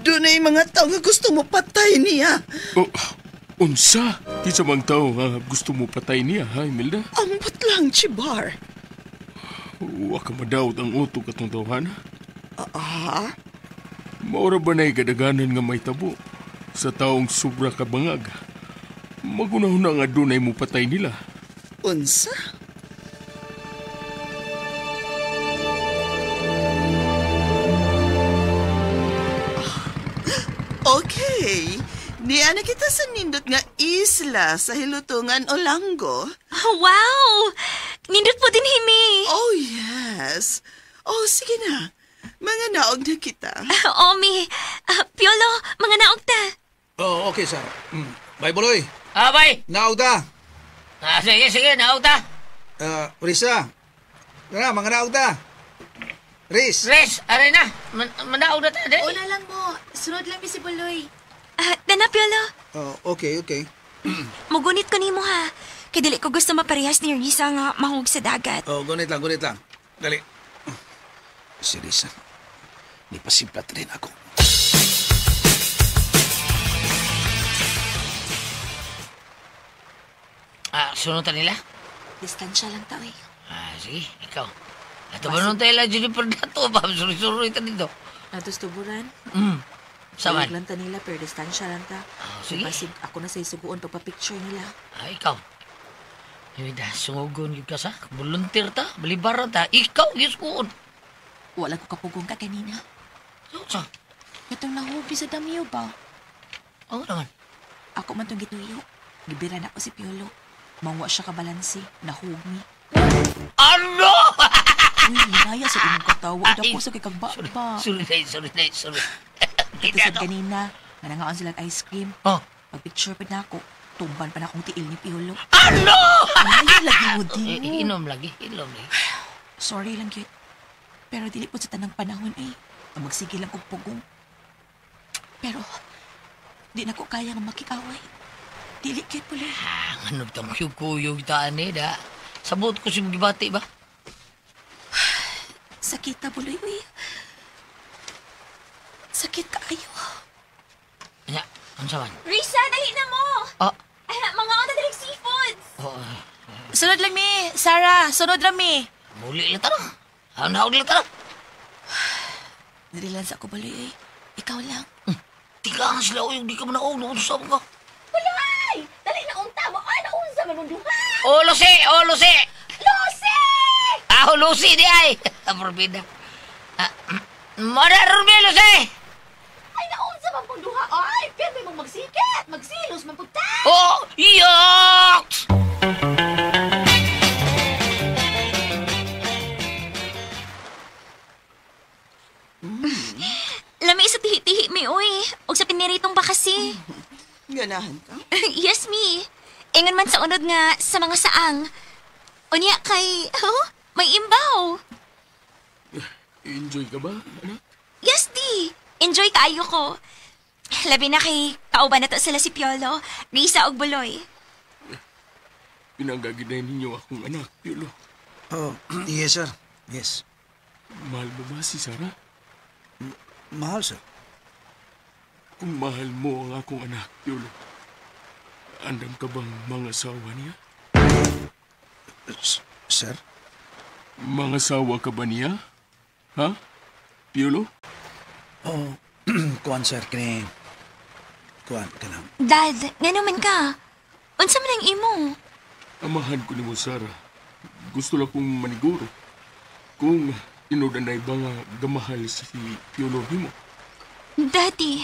doon ay mga tao nga gusto mo patay niya. Oh, unsa? Kinsa mang tao nga gusto mo patay niya, ha, Imelda? Ambot lang, Chibar. Wa ka madawat ang utok atong tawhana. Ah? Maura ba na'y kadaganan nga may tabo sa taong sobra kabangag? Magunahuna nga doon ay mupatay nila. Unsa? Okay. Niya na kita sa nindot nga isla sa Hilutungan, Olango. Oh, wow! Nindot po din, Himi. Oh, yes. Oh, sige na. Mga naog na kita. Omi, Piolo, mga naog ta. Oh, okay, sir. Bye, Buloy. Ah, bye. Naog ta. Ah, sige, sige, naog ta. Risa. Tara, mga naog ta. Riz. Riz, aray na. Manaog na ta. Una lang mo. Sunod lang mi si Buloy. Dana, Piolo. Oh, okay, okay. Mugunit ko nimo ha. Kay dili ko gusto maparehas ni Risa nga mahug sa dagat. Oh, gunit lang, gunit lang. Dali. Si Risa. Di pa simplat rin ako. Ah, sunod ta nila? Distansya lang tao eh. Ah, sige, ikaw. Ato ba nung tayo lang, Jennifer Dato? Suruy-suruy ta dito. Natos tuburan. Saman. Lang ta nila, pero distansya lang ta. Oh, sige. Basig, ako na sa isuguon pagpa-picture nila. Ah, ikaw. Ay, da, sungugon yun ka sa. Volunteer ta, balibaran ta. Ikaw, gisugon. Wala ko kapugong ka kanina. Sa? Itong nahubi sa damiyo ba? Oo naman. Ako man itong gituyo. Gibira na ako si Piolo. Mangwa siya kabalansi. Nahug ni. Ano? Uy, hinaya sa imong katawa. Ay, dako sa kay kagba ba. Sorry, sorry, sorry, sorry. Ito sa kanina, nanangaon sila ice cream. Oh. Pag-picture pa na ako, tumban pa na akong tiil ni Piolo. Ano? Ay, lagi mo din. Inom lagi, inom lagi. Sorry lang, cute. Pero dili po sa tanang panahon eh. Ang magsige lang og pugong. Pero, di na ko kaya nga makikaway. Dili cute po lang. Ah, ano ba itong kuyog taan eh, da? Sabot ko si gibati ba? Sakit na buloy, uy. Sakit kaayo. Anya, ano sa man? Risa, dali na mo! Ah. Mga on na seafoods! Oh, Sunod lang mi, Sarah. Sunod lang mi. Muli lang tara. Ano lang tara. Dili lang sa ako buloy, eh. Ikaw lang. Tiga sila, uy. Di ka man naog. Naunsa ka. Buloy! Dali na unta mo. Ay, naunsa man mong duha? Oh, Lucy! Oh, Lucy! Lucy! Ah, Lucy di ay! Morbida. Mara, Ruby, Lucy! Ay, naunsa man pong duha. Ay, pwede mong magsikat! Magsilos man punta! Oh, yucks! Lami sa tihi-tihi, mi, uy. Og sa piniritong ba kasi? Ganahan ka? Yes, mi. Ingon man sa unod nga sa mga saang. Unya kay, oh, may imbaw. Enjoy ka ba, anak? Yes, di. Enjoy kaayo ko. Labi na kay kauban na to sila si Piolo, Risa og Buloy. Pinanggagiday ninyo akong anak, Piolo. Oh, yes, sir. Yes. Mahal mo ba si Sarah? Mahal, sir. Kung mahal mo ang akong anak, Piolo, andam ka bang mga asawa niya? Sir? Mga asawa ka ba niya? Ha? Piolo? Oh, kuan, sir. Kini... Kuan, kanang. Dad, nga naman ka. Unsa man ang imo? Amahan ko nimo, Sarah. Gusto lang kong maniguro. Kung tinuod-anay ba nga gamahal si Piolo nimo? Daddy.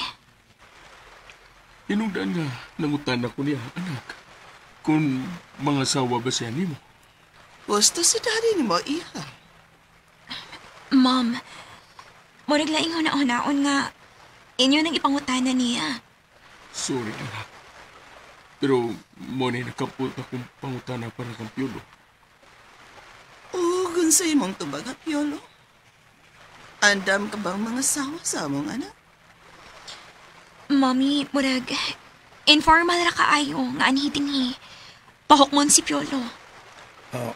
Hinungdan nga nangutan ako niya, anak. Kung mga asawa ba siya nimo? Gusto si daddy nimo, iha. Mom, murag laing huna-hunaon nga inyo nang ipangutana niya. Sorry, anak. Pero mo na nakapot akong pangutana para kang Piolo. O, gunsay mong tubag, ha, Piolo? Andam ka bang mga sawa sa among anak? Mommy, murag informal ra kaayo nga anhi-dinhi. Pahukmon si Piolo. Oh,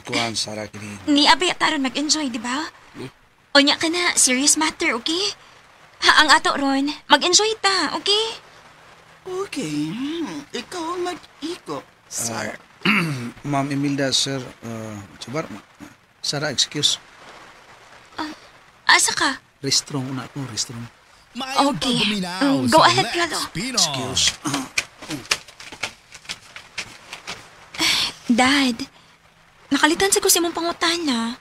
kuan, Sarah, kini. Ni abi taron mag-enjoy, di ba? Unya ka na, serious matter, okay? Ha, ang ato ron, mag-enjoy ta, okay? Okay, ikaw ang mag-iko, Sarah. Ma'am Imelda, sir, Subar, Sarah, excuse. Asa ka? Restroom una ako, restroom. Okay. Go ahead, Piolo. Excuse. Dad, nakalitan sa ko sa imong pangutana.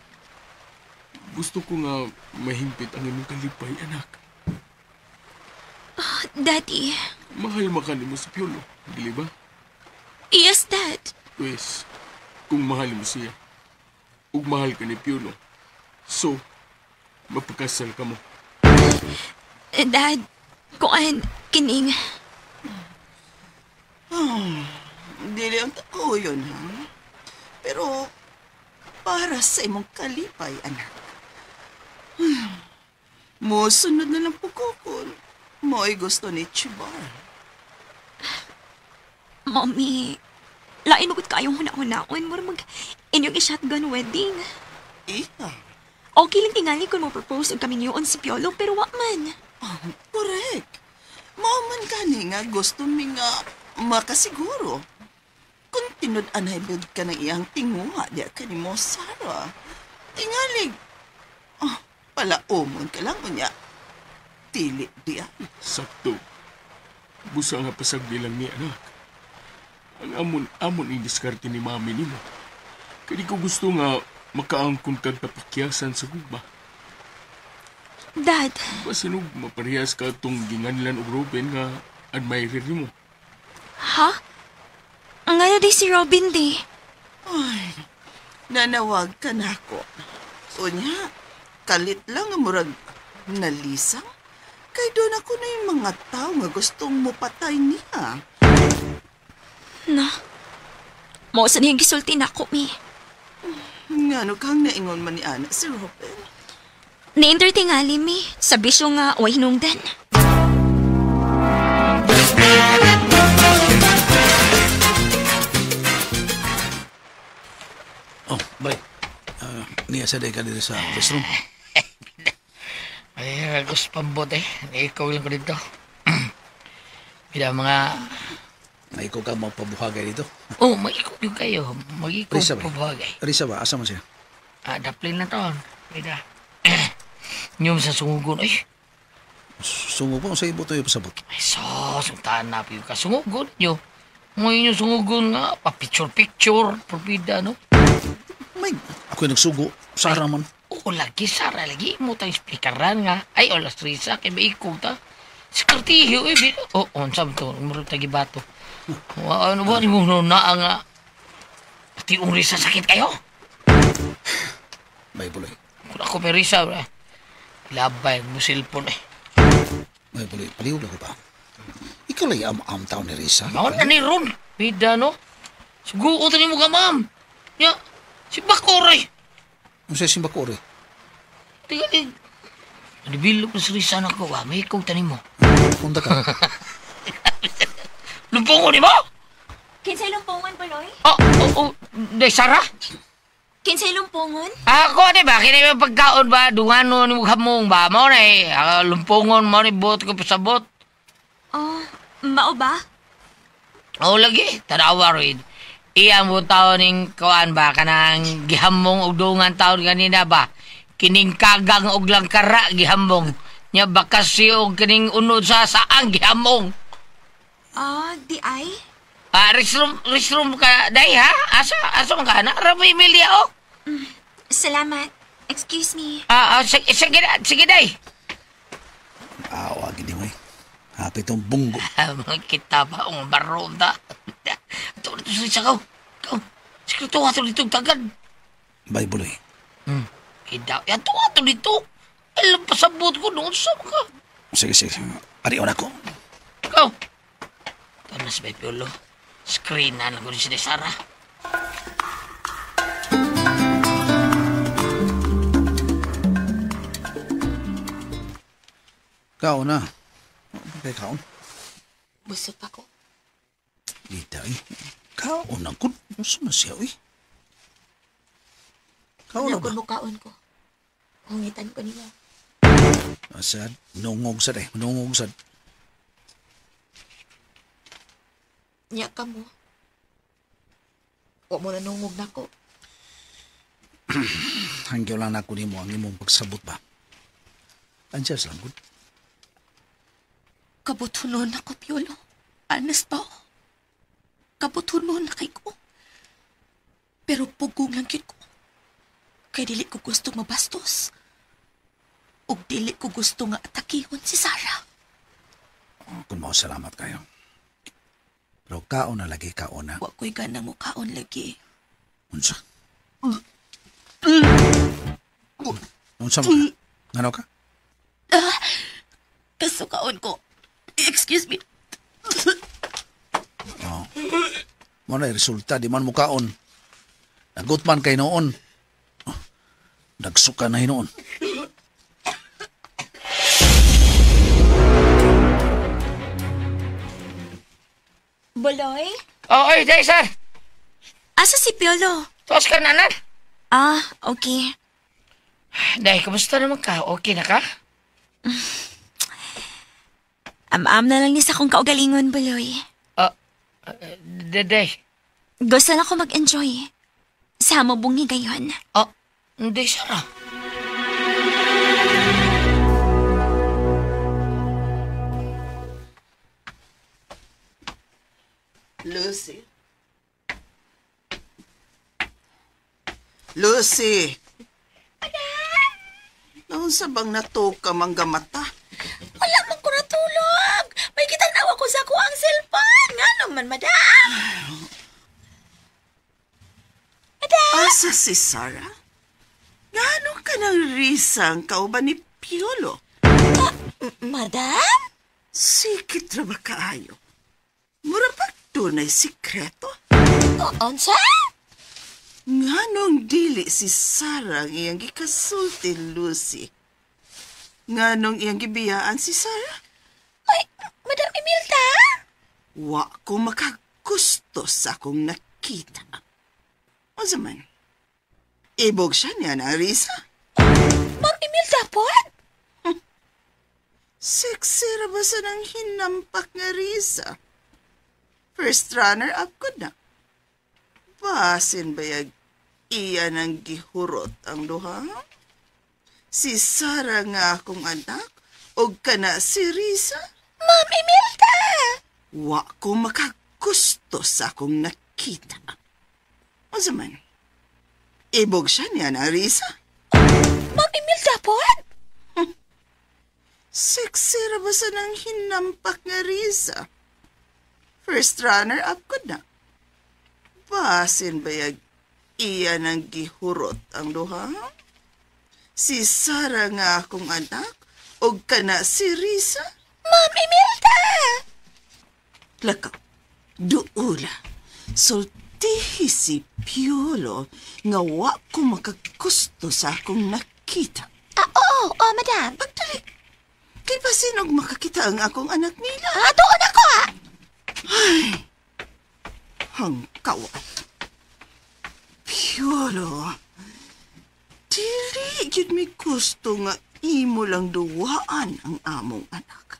Gusto ko nga mahimpit ang imong kalipay, anak. Oh, Daddy. Mahal makani mo si Piolo, dili ba? Yes, Dad. Pues, kung mahal mo siya, ug mahal ka ni Piolo, so, mapakasal ka mo. Dad, kuan, kining. Oh, dili ang tako yun, ha? Pero, para sa imong kalipay, anak. Musunod na lang po ko kung mo'y gusto ni Chibar. Mommy, lain magod kayong huna-hunaon. Mura mag inyong i-shotgun wedding. Iya. Okay lang tingali kung mo-propose og kami niyoon si Piolo, pero wa man. Oh, correct. Mao man gani nga gusto mi nga makasiguro. Kung tinud-anay bud ka ng iyang tinguha, diya ka ni mo, Sarah. Tingalig, oh, palaumon ka lang unya. Dili diya. Sakto. Busa nga pasagdi lang ni anak. Ang amon ang diskarte ni mami nimo. Kaya di ko gusto nga makaangkon kag kapakyasan sa gugma. Dad. Basinog maparehas ka itong ginganlan og Robin nga admirer nimo. Ha? Nga na di si Robin di. Ay, nanawag ka na ako. Unya, kalit lang ang murag nalisang. Kay doon ako na yung mga tao nga gustong mupatay niya. Na, mao sa niyang gisulti na ako, mi. Ngano kang naingon man ni Ana si Robin? Ni-entertain mi, sa bisyo nga way hinungdan. Oh, bye. Niya sa day ka dito sa restroom. Ay, gusto pambot eh. Ikaw lang ko dito. Bila mga... Naikaw ka magpabuhagay dito? Oh, mag-ikaw yung kayo. Mag-ikaw pabuhagay. Risa ba? Asa mo siya? Ah, daplin na to. Bila. Nyum sa sungugon. Ay! Sungugon? Sa ibo to yung pasabot? Ay, so, sungtaan na po ka. Sungugon nyo. Ngayon yung sungugon nga, pa-picture-picture, probida, no? May, ako'y nagsugo. Sara man. Oo, lagi, Sara, lagi mo tayong speakeran nga. Ay, olas Risa, kay maikaw ta. Sikartiyo, eh. Oo, oh, saan to? Murag tagibato. Ano ba, ni mo na nga. Pati yung Risa, sakit kayo? May buloy. Kung ako may Risa, eh. Labay mo cellphone, eh. May buloy, paliw lang ko ba? Ikaw lang am-am taon ni Risa. Maon na ni Ron. Bida, no? Suguo to ni mo ka, ma'am. Ya, si Bakoray. Ano siya si Bakoray? Tiga, tiga. Nabilo ko si Risa na ko, ba? May ikaw tanin mo. Punta ka. Lumpong ko ni mo? Kinsay lumpungon, Buloy? Oh, day, Sarah? Kinsay lumpungon? Ako, di ba? Kini may pagkaon ba? Dungano ni mo hamong ba? Mo na eh. Lumpungon mo ni buot ko pasabot. Oh, mao ba? Oo, lagi. Tanawa rin. Iya mo taon ning kuan ba? Kanang gihamong og dungan taon ganina ba? Kining kagang og langkara gihamong. Nya bakas og kining unod sa saang gihamong. Ah, di ay? Restroom ka, day ha? Asa man ka na? Rami Emilia, oh. Salamat. Excuse me. Sige, day. Awa, gini mo eh. Happy itong bunggo. Kita ba ang baron ta? Ito, ito, sa kaw. Kaw, sige, ato dito, tagad. Bye, buloy. Ida, ato, ato dito. Alam pa sa buot ko noon, sa ka. Sige, sige. Ariyon ako. Kaw. Tanas ba, Piolo? Screen na lang ko rin si Sarah. Kaon na. Okay, kaon. Busog pa ko. Dita eh. Kaon na ko. Gusto na siya eh. Kaon na ba? Mo kaon ko. Hungitan ko niya. Asad, nungog sad eh. Nungog sad. Nya ka mo. Wa mo nanungog na ko. Hanggaw lang na ako nimo ang imong pagsabot ba. Andiyan lang gud. Kabutunon ako, Piolo. Honest ba? Kabutunon na kay ko. Pero pugong lang yun ko. Kay dili ko gusto mabastos. Ug dili ko gusto nga atakihon si Sarah. Kung mao salamat kayo. Pero kaon na lagi, kaon na. Wa ko'y ganang mukaon lagi. Unsa? Unsa mo ka? Ngano ka? Kasukaon ko. Excuse me. Oh. Mo na resulta, di man mukaon. Nagutman kay noon. Oh, nagsuka na hinoon. Buloy? Oh, ay, day, sir. Asa si Piolo? Tuwas ka na, nan. Ah, okay. Day, kumusta naman ka? Okay na ka? Am-am na lang ni sa akong kaugalingon, Buloy. Day. Gusto na ko mag-enjoy. Sa mabungi gayon. Oh, hindi, Sarah. Lucy. Lucy! Naunsa bang natuka mangga mata? Wala man ko natulog. May kitang nawa ko sa kuang cellphone. Nga naman, madam. Asa si Sarah? Ngano ka ng risang kauban ni Piolo? Madam? Sikit ra ba kaayo? Mura pa dunay sikreto? Unsa? Nganong dili si Sarah ang iyang gikasulti, Lucy? Nganong iyang gibiyaan si Sarah? Ay, Madam Imelda? Wa ko makagusto sa akong nakita. Unsa man? Ibog siya niya na, Risa. Ma'am Imelda po? Sexy ra ba sa nang hinampak nga Risa? First runner-up ko na. Basin bayag iya nang gihurot ang duha? Si Sarah nga akong anak o kana si Risa? Ma'am Imelda! Wa ko makagusto makagusto sa akong nakita. Unsa man? Ibog siya niya na, Risa. Ma'am Imelda po? Sexy ra ba sa nang hinampak nga Risa? First runner-up ko na. Basin bayag iya nang gihurot ang duha? Si Sarah nga akong anak og kana si Risa? Ma'am Imelda! Lakaw, duula, sultihi si Piolo nga wa ko makagusto sa akong nakita. Ah, oo, oh, madam. Pagdali, kay basinog makakita ang akong anak nila. Ah, doon ako ah! Ay, hangkawan. Piolo, dili gyud mi gusto nga imo lang duwaan ang among anak.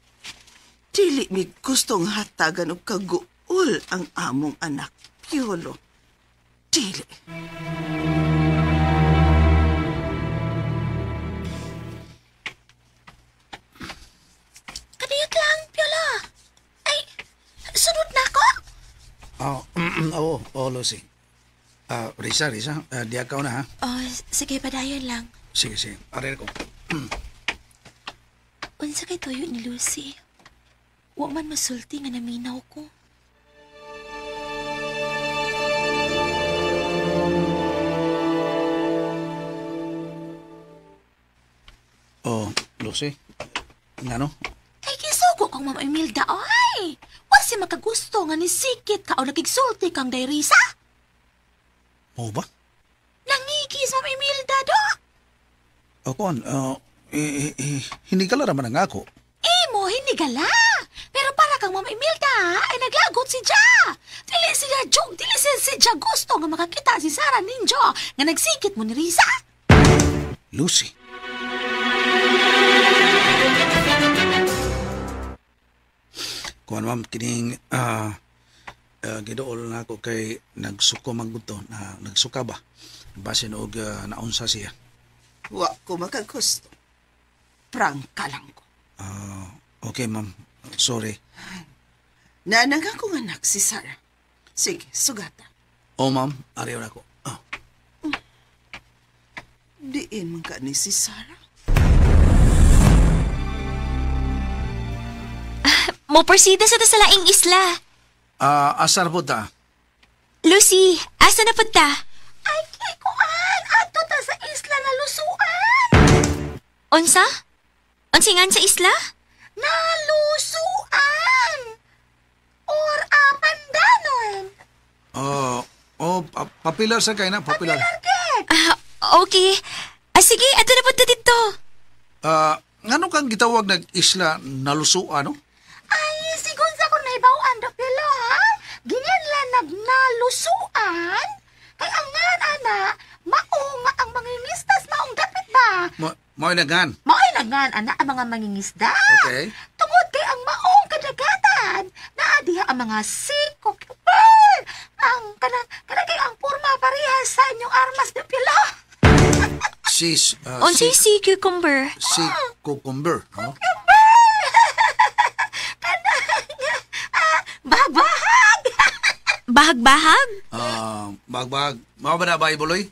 Dili mi gustong hatagan og kaguol ang among anak, Piolo. Dili. Kadiyot lang, Piolo. Ay, sunod na ako? Oh, oo, oh, Lucy. Risa, diya ka na ha? Oh, sige, padayon lang. Sige. Aray ko. Unsa kay tuyo ni Lucy? Wa man masulti nga naminaw ko. Oh, Lucy. Ngano? Ay, kisugo kong Ma'am Imelda, oy! Wa si makagusto nga nisikit ka o nakigsulti kang day Risa? Mo ba? Nangigis, Ma'am Imelda, do! O kon, hinigala raman ang ako. Imo, hinigala! Pero para kang Ma'am Imelda, ay naglagot si Ja! Dili siya jug, dili siya si Ja gusto nga makakita si Sarah ninjo nga nagsikit mo ni Risa. Lucy. Kuan ma'am, kining gidool na ako kay nagsuko man gud to, na nagsuka ba? Basin og naunsa siya. Wa ko makagusto. Prangka lang ko. Okay ma'am, sorry. Nanang akong anak si Sarah. Sige, sugata. Oh ma'am, ariyo na ako. Oh. Diin man ka ni si Sarah. Mo persida sa ta sa laing isla. Asar po ta? Lucy, asa na punta? Ay, kikuan! Ato ta sa isla na lusuan! Unsa? Unsingan sa isla? Nalusuan! Or apandanon! Oh, papilar sa kay na, papilar. Okay. Sige, ato na punta dito. Ngano kang gitawag nag isla nalusuan, no? Ay, sigun sa kong naibawan, Dok Pilo, ha? Ganyan lang nagnalusuan. Kay ang ngan, ana, maunga ang mangingisdas, maong dapit ba? Mao'y nagan. Mao'y nagan, ana, ang mga mangingisda. Okay. Tungod kay ang maong kadagatan, naadiha ang mga sea cucumber. Ang kanang kay ang porma parehas sa inyong armas, Dok Pilo. Unsay sea cucumber? Sea cucumber, no? Bahag-bahag! Bahag-bahag? Bahag-bahag. Mao ba na, bay, Buloy?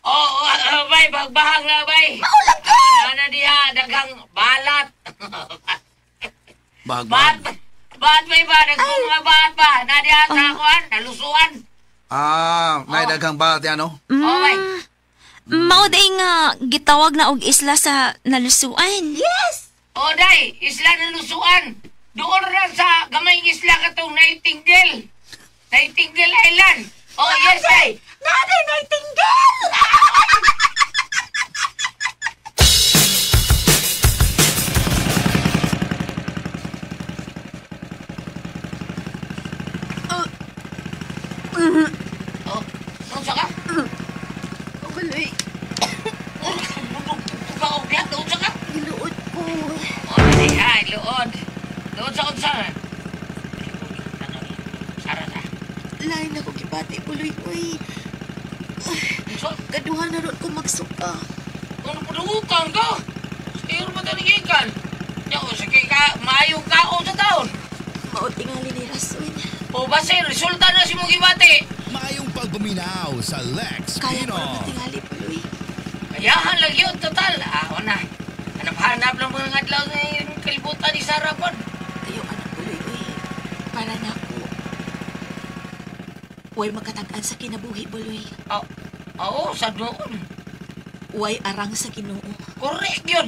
Oo, bay, bahag-bahag na, bay. Maulag ka! Ano diha, daghang balat. Bahag-bahag. Baat, bay ba? Daghang mga baat ba? Nadiha sa akuan, nalusuan. May daghang balat yan, no? Oo, bay. Mao day nga gitawag na og isla sa nalusuan. Yes! O, day, isla nalusuan. Doon ra sa gamayng isla katong Nightingale. Nightingale Island. Oh, yes, day. Naday Nightingale! Oh, unsa ka? Buloy, Unsa ka? giluot ko. Oh, dali, ay, luod. Luod sa unsa. Sara na. Lain ako kibati, Buloy, uy. Kaduha na ron ko magsuka. Ano padukan ka? Siguro ba tanigikan? Yo, sige ka, maayo kaon sa taon. Mao tingali ni Rason. O basi, resulta na si mong gibati. Maayong pagpaminaw sa Lex Kaya ko Pinoy. naman tingali, Buloy. Kayahan lang yun, total. Ako na. Hanap-hanap lang mga adlaw na yung kalibutan ni Sarah pod. Ayaw anak, Buloy, uy. Para na ako. Huwag makatag-an sa kinabuhi, Buloy. Oo, oh, sa doon. Huwag arang sa Ginoo. Correct yun.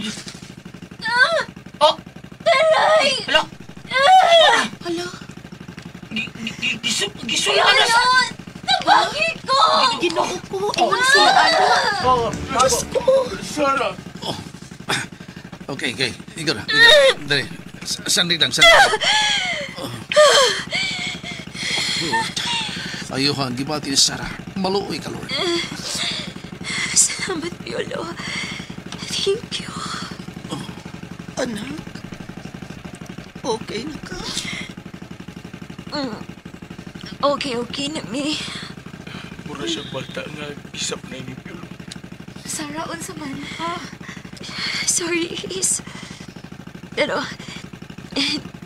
Ah! Oh! Taray! Hala! Hala, Gisulta na sa... Tabagi ko! Ginoo ko! Ingon sila, anak! Diyos ko! Sarah! Okay, okay. Ikaw na. Ikaw. Dali. Sandig lang, sandig lang. Oh. Ayuha, ang gibati ni Sarah. Maluoy ka, Lord. Salamat, Piolo. Thank you. Anak, okay na ka? Okay, okay na, mi. Mura siya bata nga gisap na ni Piolo. Sarah, unsa man ha? Sorry, Is. Pero,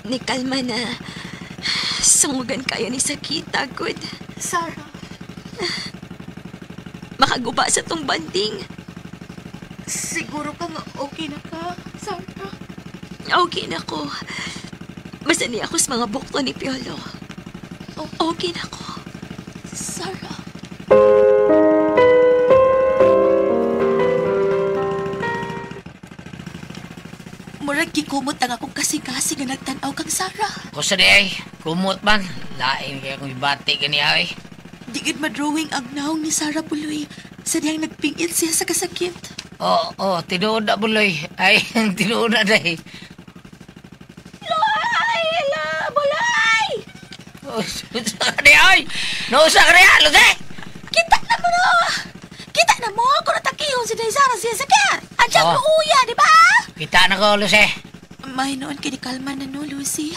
ni kalma na. Sungugan kayo ni Sakita, good. Sarah, Makaguba sa tong banding. siguro ka nga okay na ka, Sarah. Okay na ko. Basta niya ako sa mga bukto ni Piolo. Okay na ko. Sarah. Murag gikumot ang akong kasing-kasing nga nagtan-aw kang Sarah. Kusa di ay, kumot man. Lain kaya kung ibati ka niya ay. Di gid madrawing ang naong ni Sarah Buloy sa diyang nagpingit siya sa kasakit. Oo, oh, tinuod na buloy. Ay, tinuod na day. Ay, ala, Buloy! Usa ka niya ay! Nausa ka niya, Lucy! Kita na mo no! Kita na mo kung natakihon si Day Sarah siya sakit! Andiyan Oh. oh. Uya, di ba? Kita na ko, Lucy. May noon kini kalma na no, Lucy.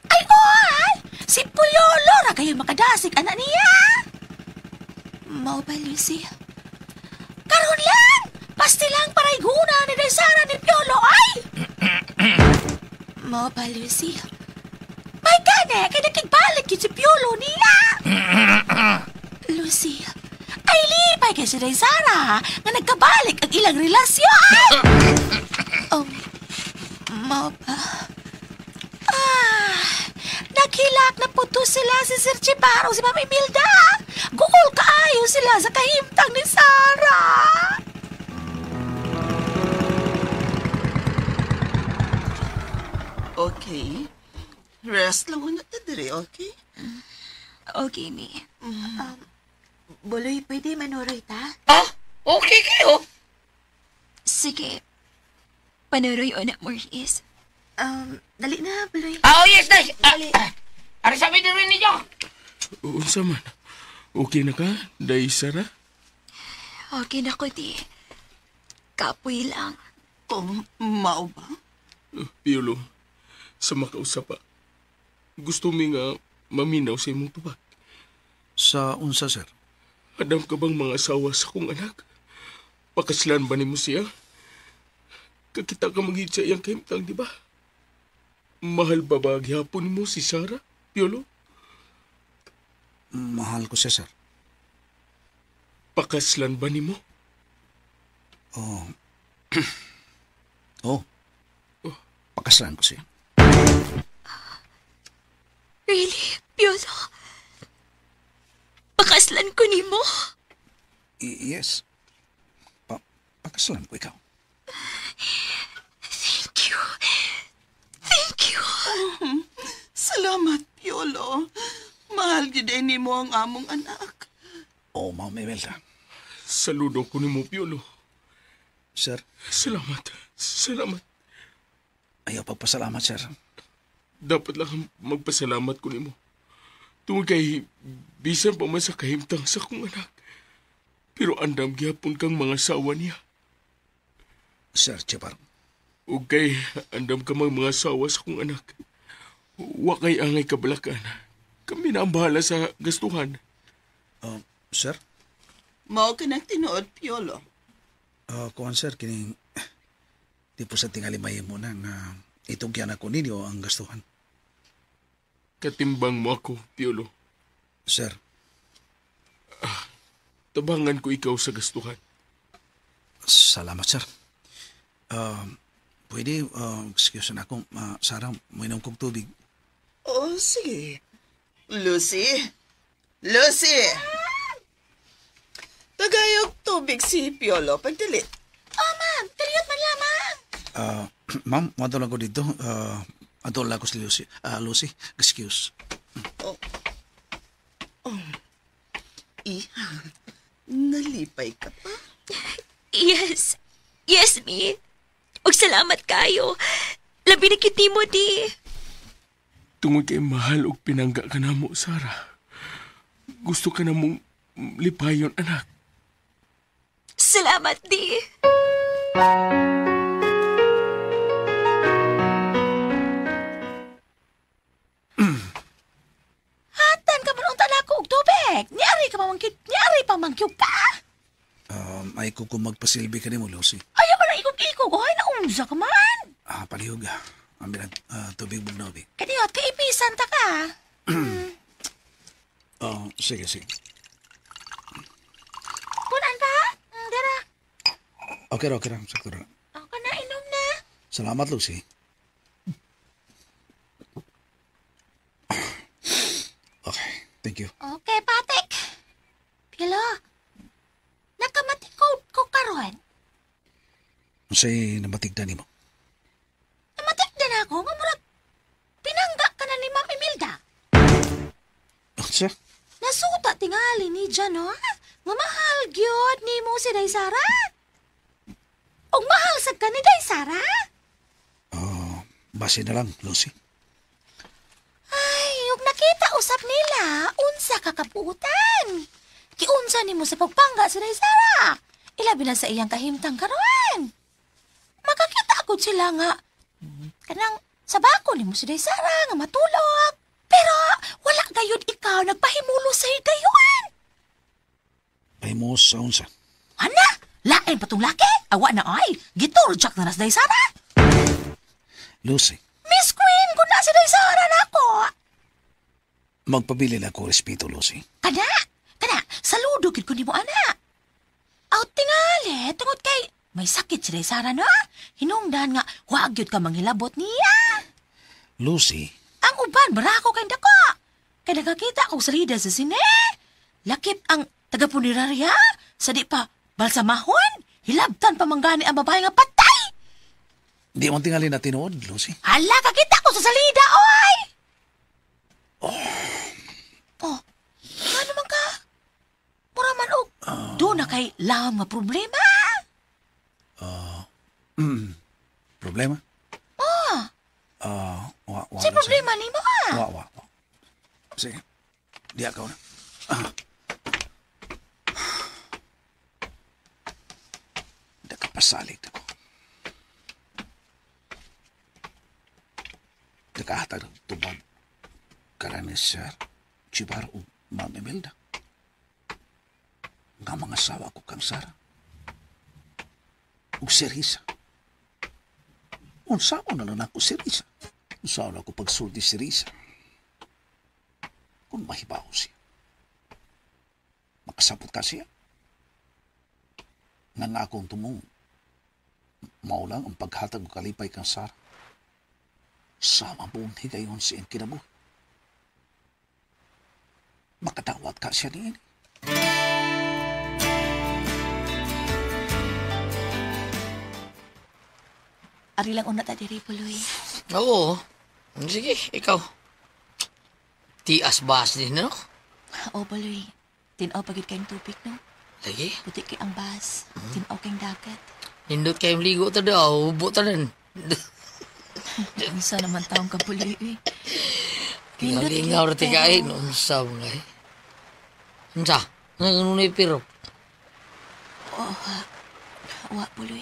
Ay, oy! Si Puyolo ra kayo makadasig, anak niya! Mao ba, Lucy? Karon lang! Pasti lang parayguna ni Day Sarah ni Piolo, ay! Mao ba, Lucy? May gani, kay nakigbalik yun si Piolo niya! Lucy, ay lipay kay si Day Sarah nga nagkabalik ang ilang relasyon! Mao ba? Ah, naghilak na puto sila si Sir Chibaro, si Ma'am Imelda. Guol kaayo sila sa kahimtang ni Sarah. Okay. Rest lang una ta diri, okay? Okay, mi. Buloy, pwede manuroy ta? Ah, okay kayo. Sige. Panuroy o na, Maurice. Dali na, Buloy. Ah, oh, yes, day. Ah, ah. Ari sabi din rin ninyo. Unsa man? Okay na ka, Day Sarah? Okay na ko, di. Kapoy lang. Oh, mao ba? Piolo, sa makausap pa. Gusto mi nga maminaw sa imong tubag. Sa unsa, sir? Adam ka bang mga asawa sa kong anak? Pakaslan ba nimo siya? Kakita ka magid sa iyang kahimtang, di ba? Mahal ba ba gihapon mo si Sarah, Piolo? Mahal ko siya, sir. Pakaslan ba nimo? Oh. Oh. Pakaslan ko siya. Really, Piolo? Pakaslan ko nimo? Yes. Pakaslan ko ikaw. Thank you. Thank you. Salamat, Piolo. Mahal gid nimo ang among anak. Oh, Ma'am Imelda. Saludo ko nimo, Piolo. Sir, Salamat. Salamat. ayaw pagpasalamat, sir. Dapat lang magpasalamat ko nimo. Tungod kay bisan pa man sa kahimtang sa kong anak. Pero andam gihapon kang mga sawa niya. Sir Chipar. Ug kay andam ka mang mga sawa sa kong anak. Wa kay angay kabalakan. Kami na ang bahala sa gastuhan. Sir? Mao ka nang tinuod, Piolo. Kuan, sir, kining di po sa tingali mahimo na nga itugyan ako ninyo ang gastuhan. Katimbang mo ako, Piolo. Sir. Tabangan ko ikaw sa gastuhan. Salamat, sir. Pwede, excuse na ako, Sarah, mainom kong tubig. Oh, sige. Lucy! Lucy! Tagayog tubig si Piolo, pagdali. Oh, ma'am, taliyot man lang, ma'am. Ma'am, madto lang ko dito. Adto lang ko si Lucy. Lucy, excuse. Oh. Oh. Iha, nalipay ka pa? Yes. Yes, mi. Og salamat kayo. Labi na kiti mo, di. Tungod kay mahal og pinangga ka na mo, Sarah. Gusto ka na mong lipayon, anak. Salamat, di. Hatan ka man unta na ako og tubig. Niari ka mamangkit, niari pa mangkyug ka. Ay ko kung magpasilbi ka nimo, Lucy. Ayaw ka lang ikog-ikog. Ay, naunsa ka man. Palihog. Ang bilang tubig bugnaw, bi. Kaniot, kaipisan ta ka. Oh, sige, sige. Punan pa? Dara. Okay ra, okay ra. Sakto ra. Okay na, inom na. Salamat, Lucy. Okay, thank you. Okay, Patek. Pilo, nakamatikod ko karon. Unsay namatigda nimo? Namatigda na ako nga murag pinangga ka na ni Ma'am Imelda. Unsa? Nasuta tingali ni Jan, no? Nga mahal gyud nimo si Day Sara. Og mahal sad ka ni Day Sara. Oh, base na lang, Lucy. Ay, ug nakita usap nila, unsa ka kaputan. Giunsa nimo sa pagpangga si Day Sara. Ilabi na sa iyang kahimtang karon. Makakita gud sila nga kanang sabako nimo si Day Sara nga matulog. Pero wala gayud ikaw nagpahimulo sa higayon. Pahimulos sa unsa? Ana, lain pa tong laki. Awa na ay, giturjak na nas Day Sara. Lucy. Miss Queen, kun na si Day Sara nako. Magpabili na ko respeto, Lucy. Kana, kana, saludo gid ko nimo ana. Aw tingali, tungod kay may sakit si Day Sara no. Hinungdan nga wa gyud ka manghilabot niya. Lucy. Ang uban barako kay dako. Kay nakakita ko sa salida sa sine. Lakip ang taga-punerarya sa di pa balsamahon. Hilabtan pa manggani ang babae nga patay. Di man tingali na tinuod, Lucy. Hala, kakita ko sa salida, oy! Oh, ano man ka? Mura man og doon na kay lam nga problema. Problema? Oh. Wa, wa. Si problema nimo ah. Wa, wa, wa. Sige. Di ako na. Nakapasalig ako. Nakahatag ng tubag karan ni Sir Chibar o Ma'am Imelda. Nga mga sawa ko kang Sara. Ug si Risa. Unsaon na lang ako si Risa. Unsaon ako pagsulti si Risa. Kung mahibaw siya. Makasabot ka siya. Nga nga akong tumong. Mao lang ang paghatag og kalipay kang Sara. Sama buong higayon sa iyang kinabuhi. Makadawat ka siya niini. Ari lang una ta diri, Puloy. Oo. Sige, ikaw. Tias bas din, no? Oo, Puloy. Tinaw pagid kayong tubig, no? Lagi? Puti kay ang bas. Tinaw kayong dagat. Nindot kayong ligo ta daw. Hubo ta rin. Unsa naman taong ka, Puloy, eh. Lingaw-lingaw ra ti kain. Unsa mo nga, eh. Unsa? Nga pero? Oo, wa, Puloy.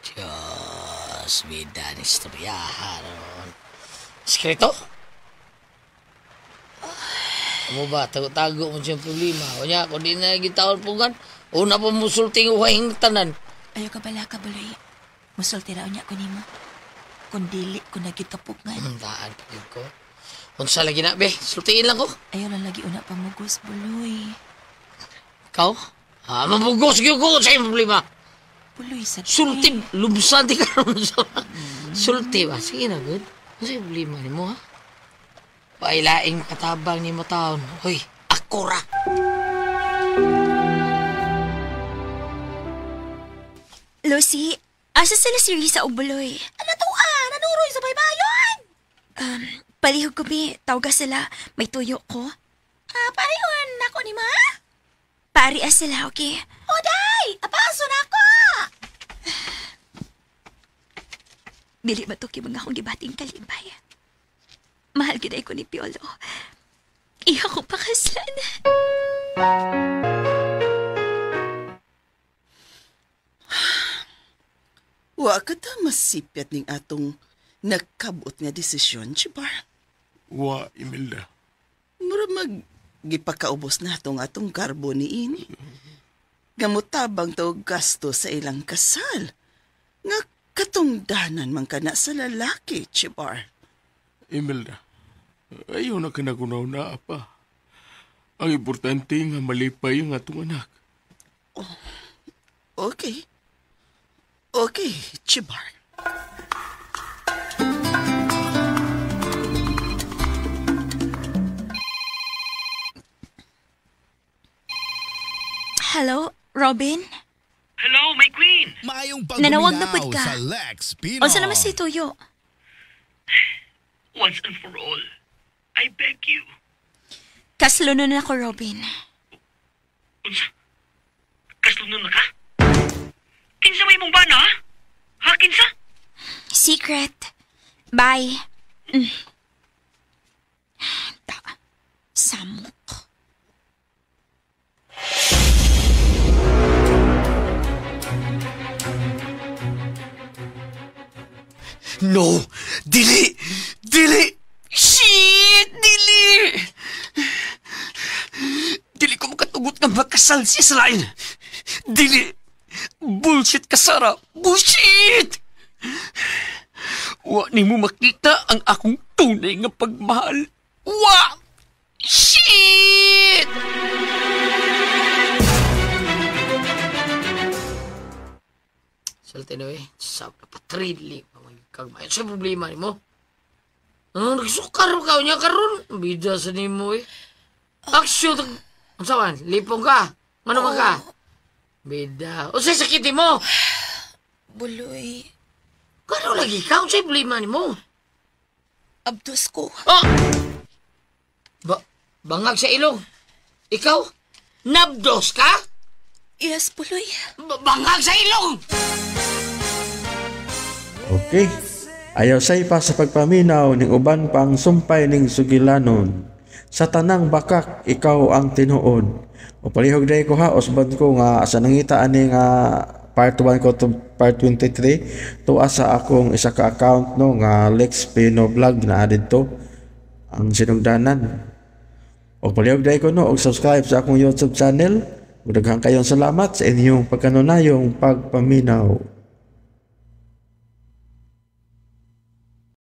Diyos, bida ni istoryahan. Eskrito? Amo ba, tago-tago mo siyang problema. Kunya, kung di na gitawon pugan, una pa musulting uhay tanan. Ayaw ka bala ka, Buloy. Musulti raw niya ko nimo. Kung dili ko nagitapugan. Daan pa ko. Unsa lagi na, be? Sultiin lang ko. Ayaw lang lagi una pamugos, Buloy. Ikaw? Ah, mamugos gyud ko sa imong problema. Buloy sa Sulti, lumsan di ka ron sa... Sulti ba? Sige na, good. Ano sa'yo problema ni mo, ha? Pailaing katabang ni mo taon. Hoy, ako ra. Lucy, asa sila si Risa o Buloy? Ano to ah? Nanuroy sa baybayon! Palihog ko, bi. Tawga sila. May tuyo ko. Ah, pareon nako ni ma? Pari sila, okay? O day! Apaso na ako! Dili ba to kay mga akong gibating kalibay? Mahal gid ko ni Piolo. Iya ko pakaslan. Wa ka ta masipyat ning atong nagkabot nga desisyon, Chibar. Wa, Imelda. Mura mag gipakaubos na atong atong garbo ni ini. Gamutabang to gasto sa ilang kasal. Nga katungdanan man kana sa lalaki, Chibar. Imelda, ayaw na kinagunaw na apa. Ang importante nga malipay ang atong anak. Oh, okay. Okay, Chibar. Hello, Robin? Hello, my queen! Maayong Nanawag na pagpaminaw pud ka. sa Lex Pino. Unsa naman si Tuyo? Once and for all, I beg you. Kaslunon na ako, Robin. Unsa? Kaslunon na ka? Kinsa may mong bana, ha? Ha, kinsa? Secret. Bye. Mm. Ta. Samok. No! Dili! Dili! Shit! Dili! Dili ko makatugot nga makasal si Israel. Dili! Bullshit ka, Sarah! Bullshit! Wa ni mo makita ang akong tunay nga pagmahal. Wa! Shit! Sulti na, eh. Sa patrili. Kagmay. Sa problema ni mo? Ang nagsukar ka niya karon. Bida sa nimo eh. Aksyon. Unsa man? Lipong ka. Ano man ka? Bida. Unsay sakit mo? Buloy, Kano lagi ka? Unsay problema ni mo? abdos ko. Oh! Bangag sa ilong. Ikaw? Nabdos ka? Yes, Buloy. Bangag sa ilong! Okay. Ayaw say pa sa pagpaminaw ning uban pang sumpay ning sugilanon. Sa tanang bakak ikaw ang tinuod. O palihog day ko ha, usban ko nga sa nangita ani nga part 1 ko to part 23 tuwa sa akong isa ka account no nga Lex Pino Vlog na didto ang sinugdanan. O palihog day ko no og subscribe sa akong YouTube channel. Ug daghang kayong salamat sa inyong pagkanunayong pagpaminaw.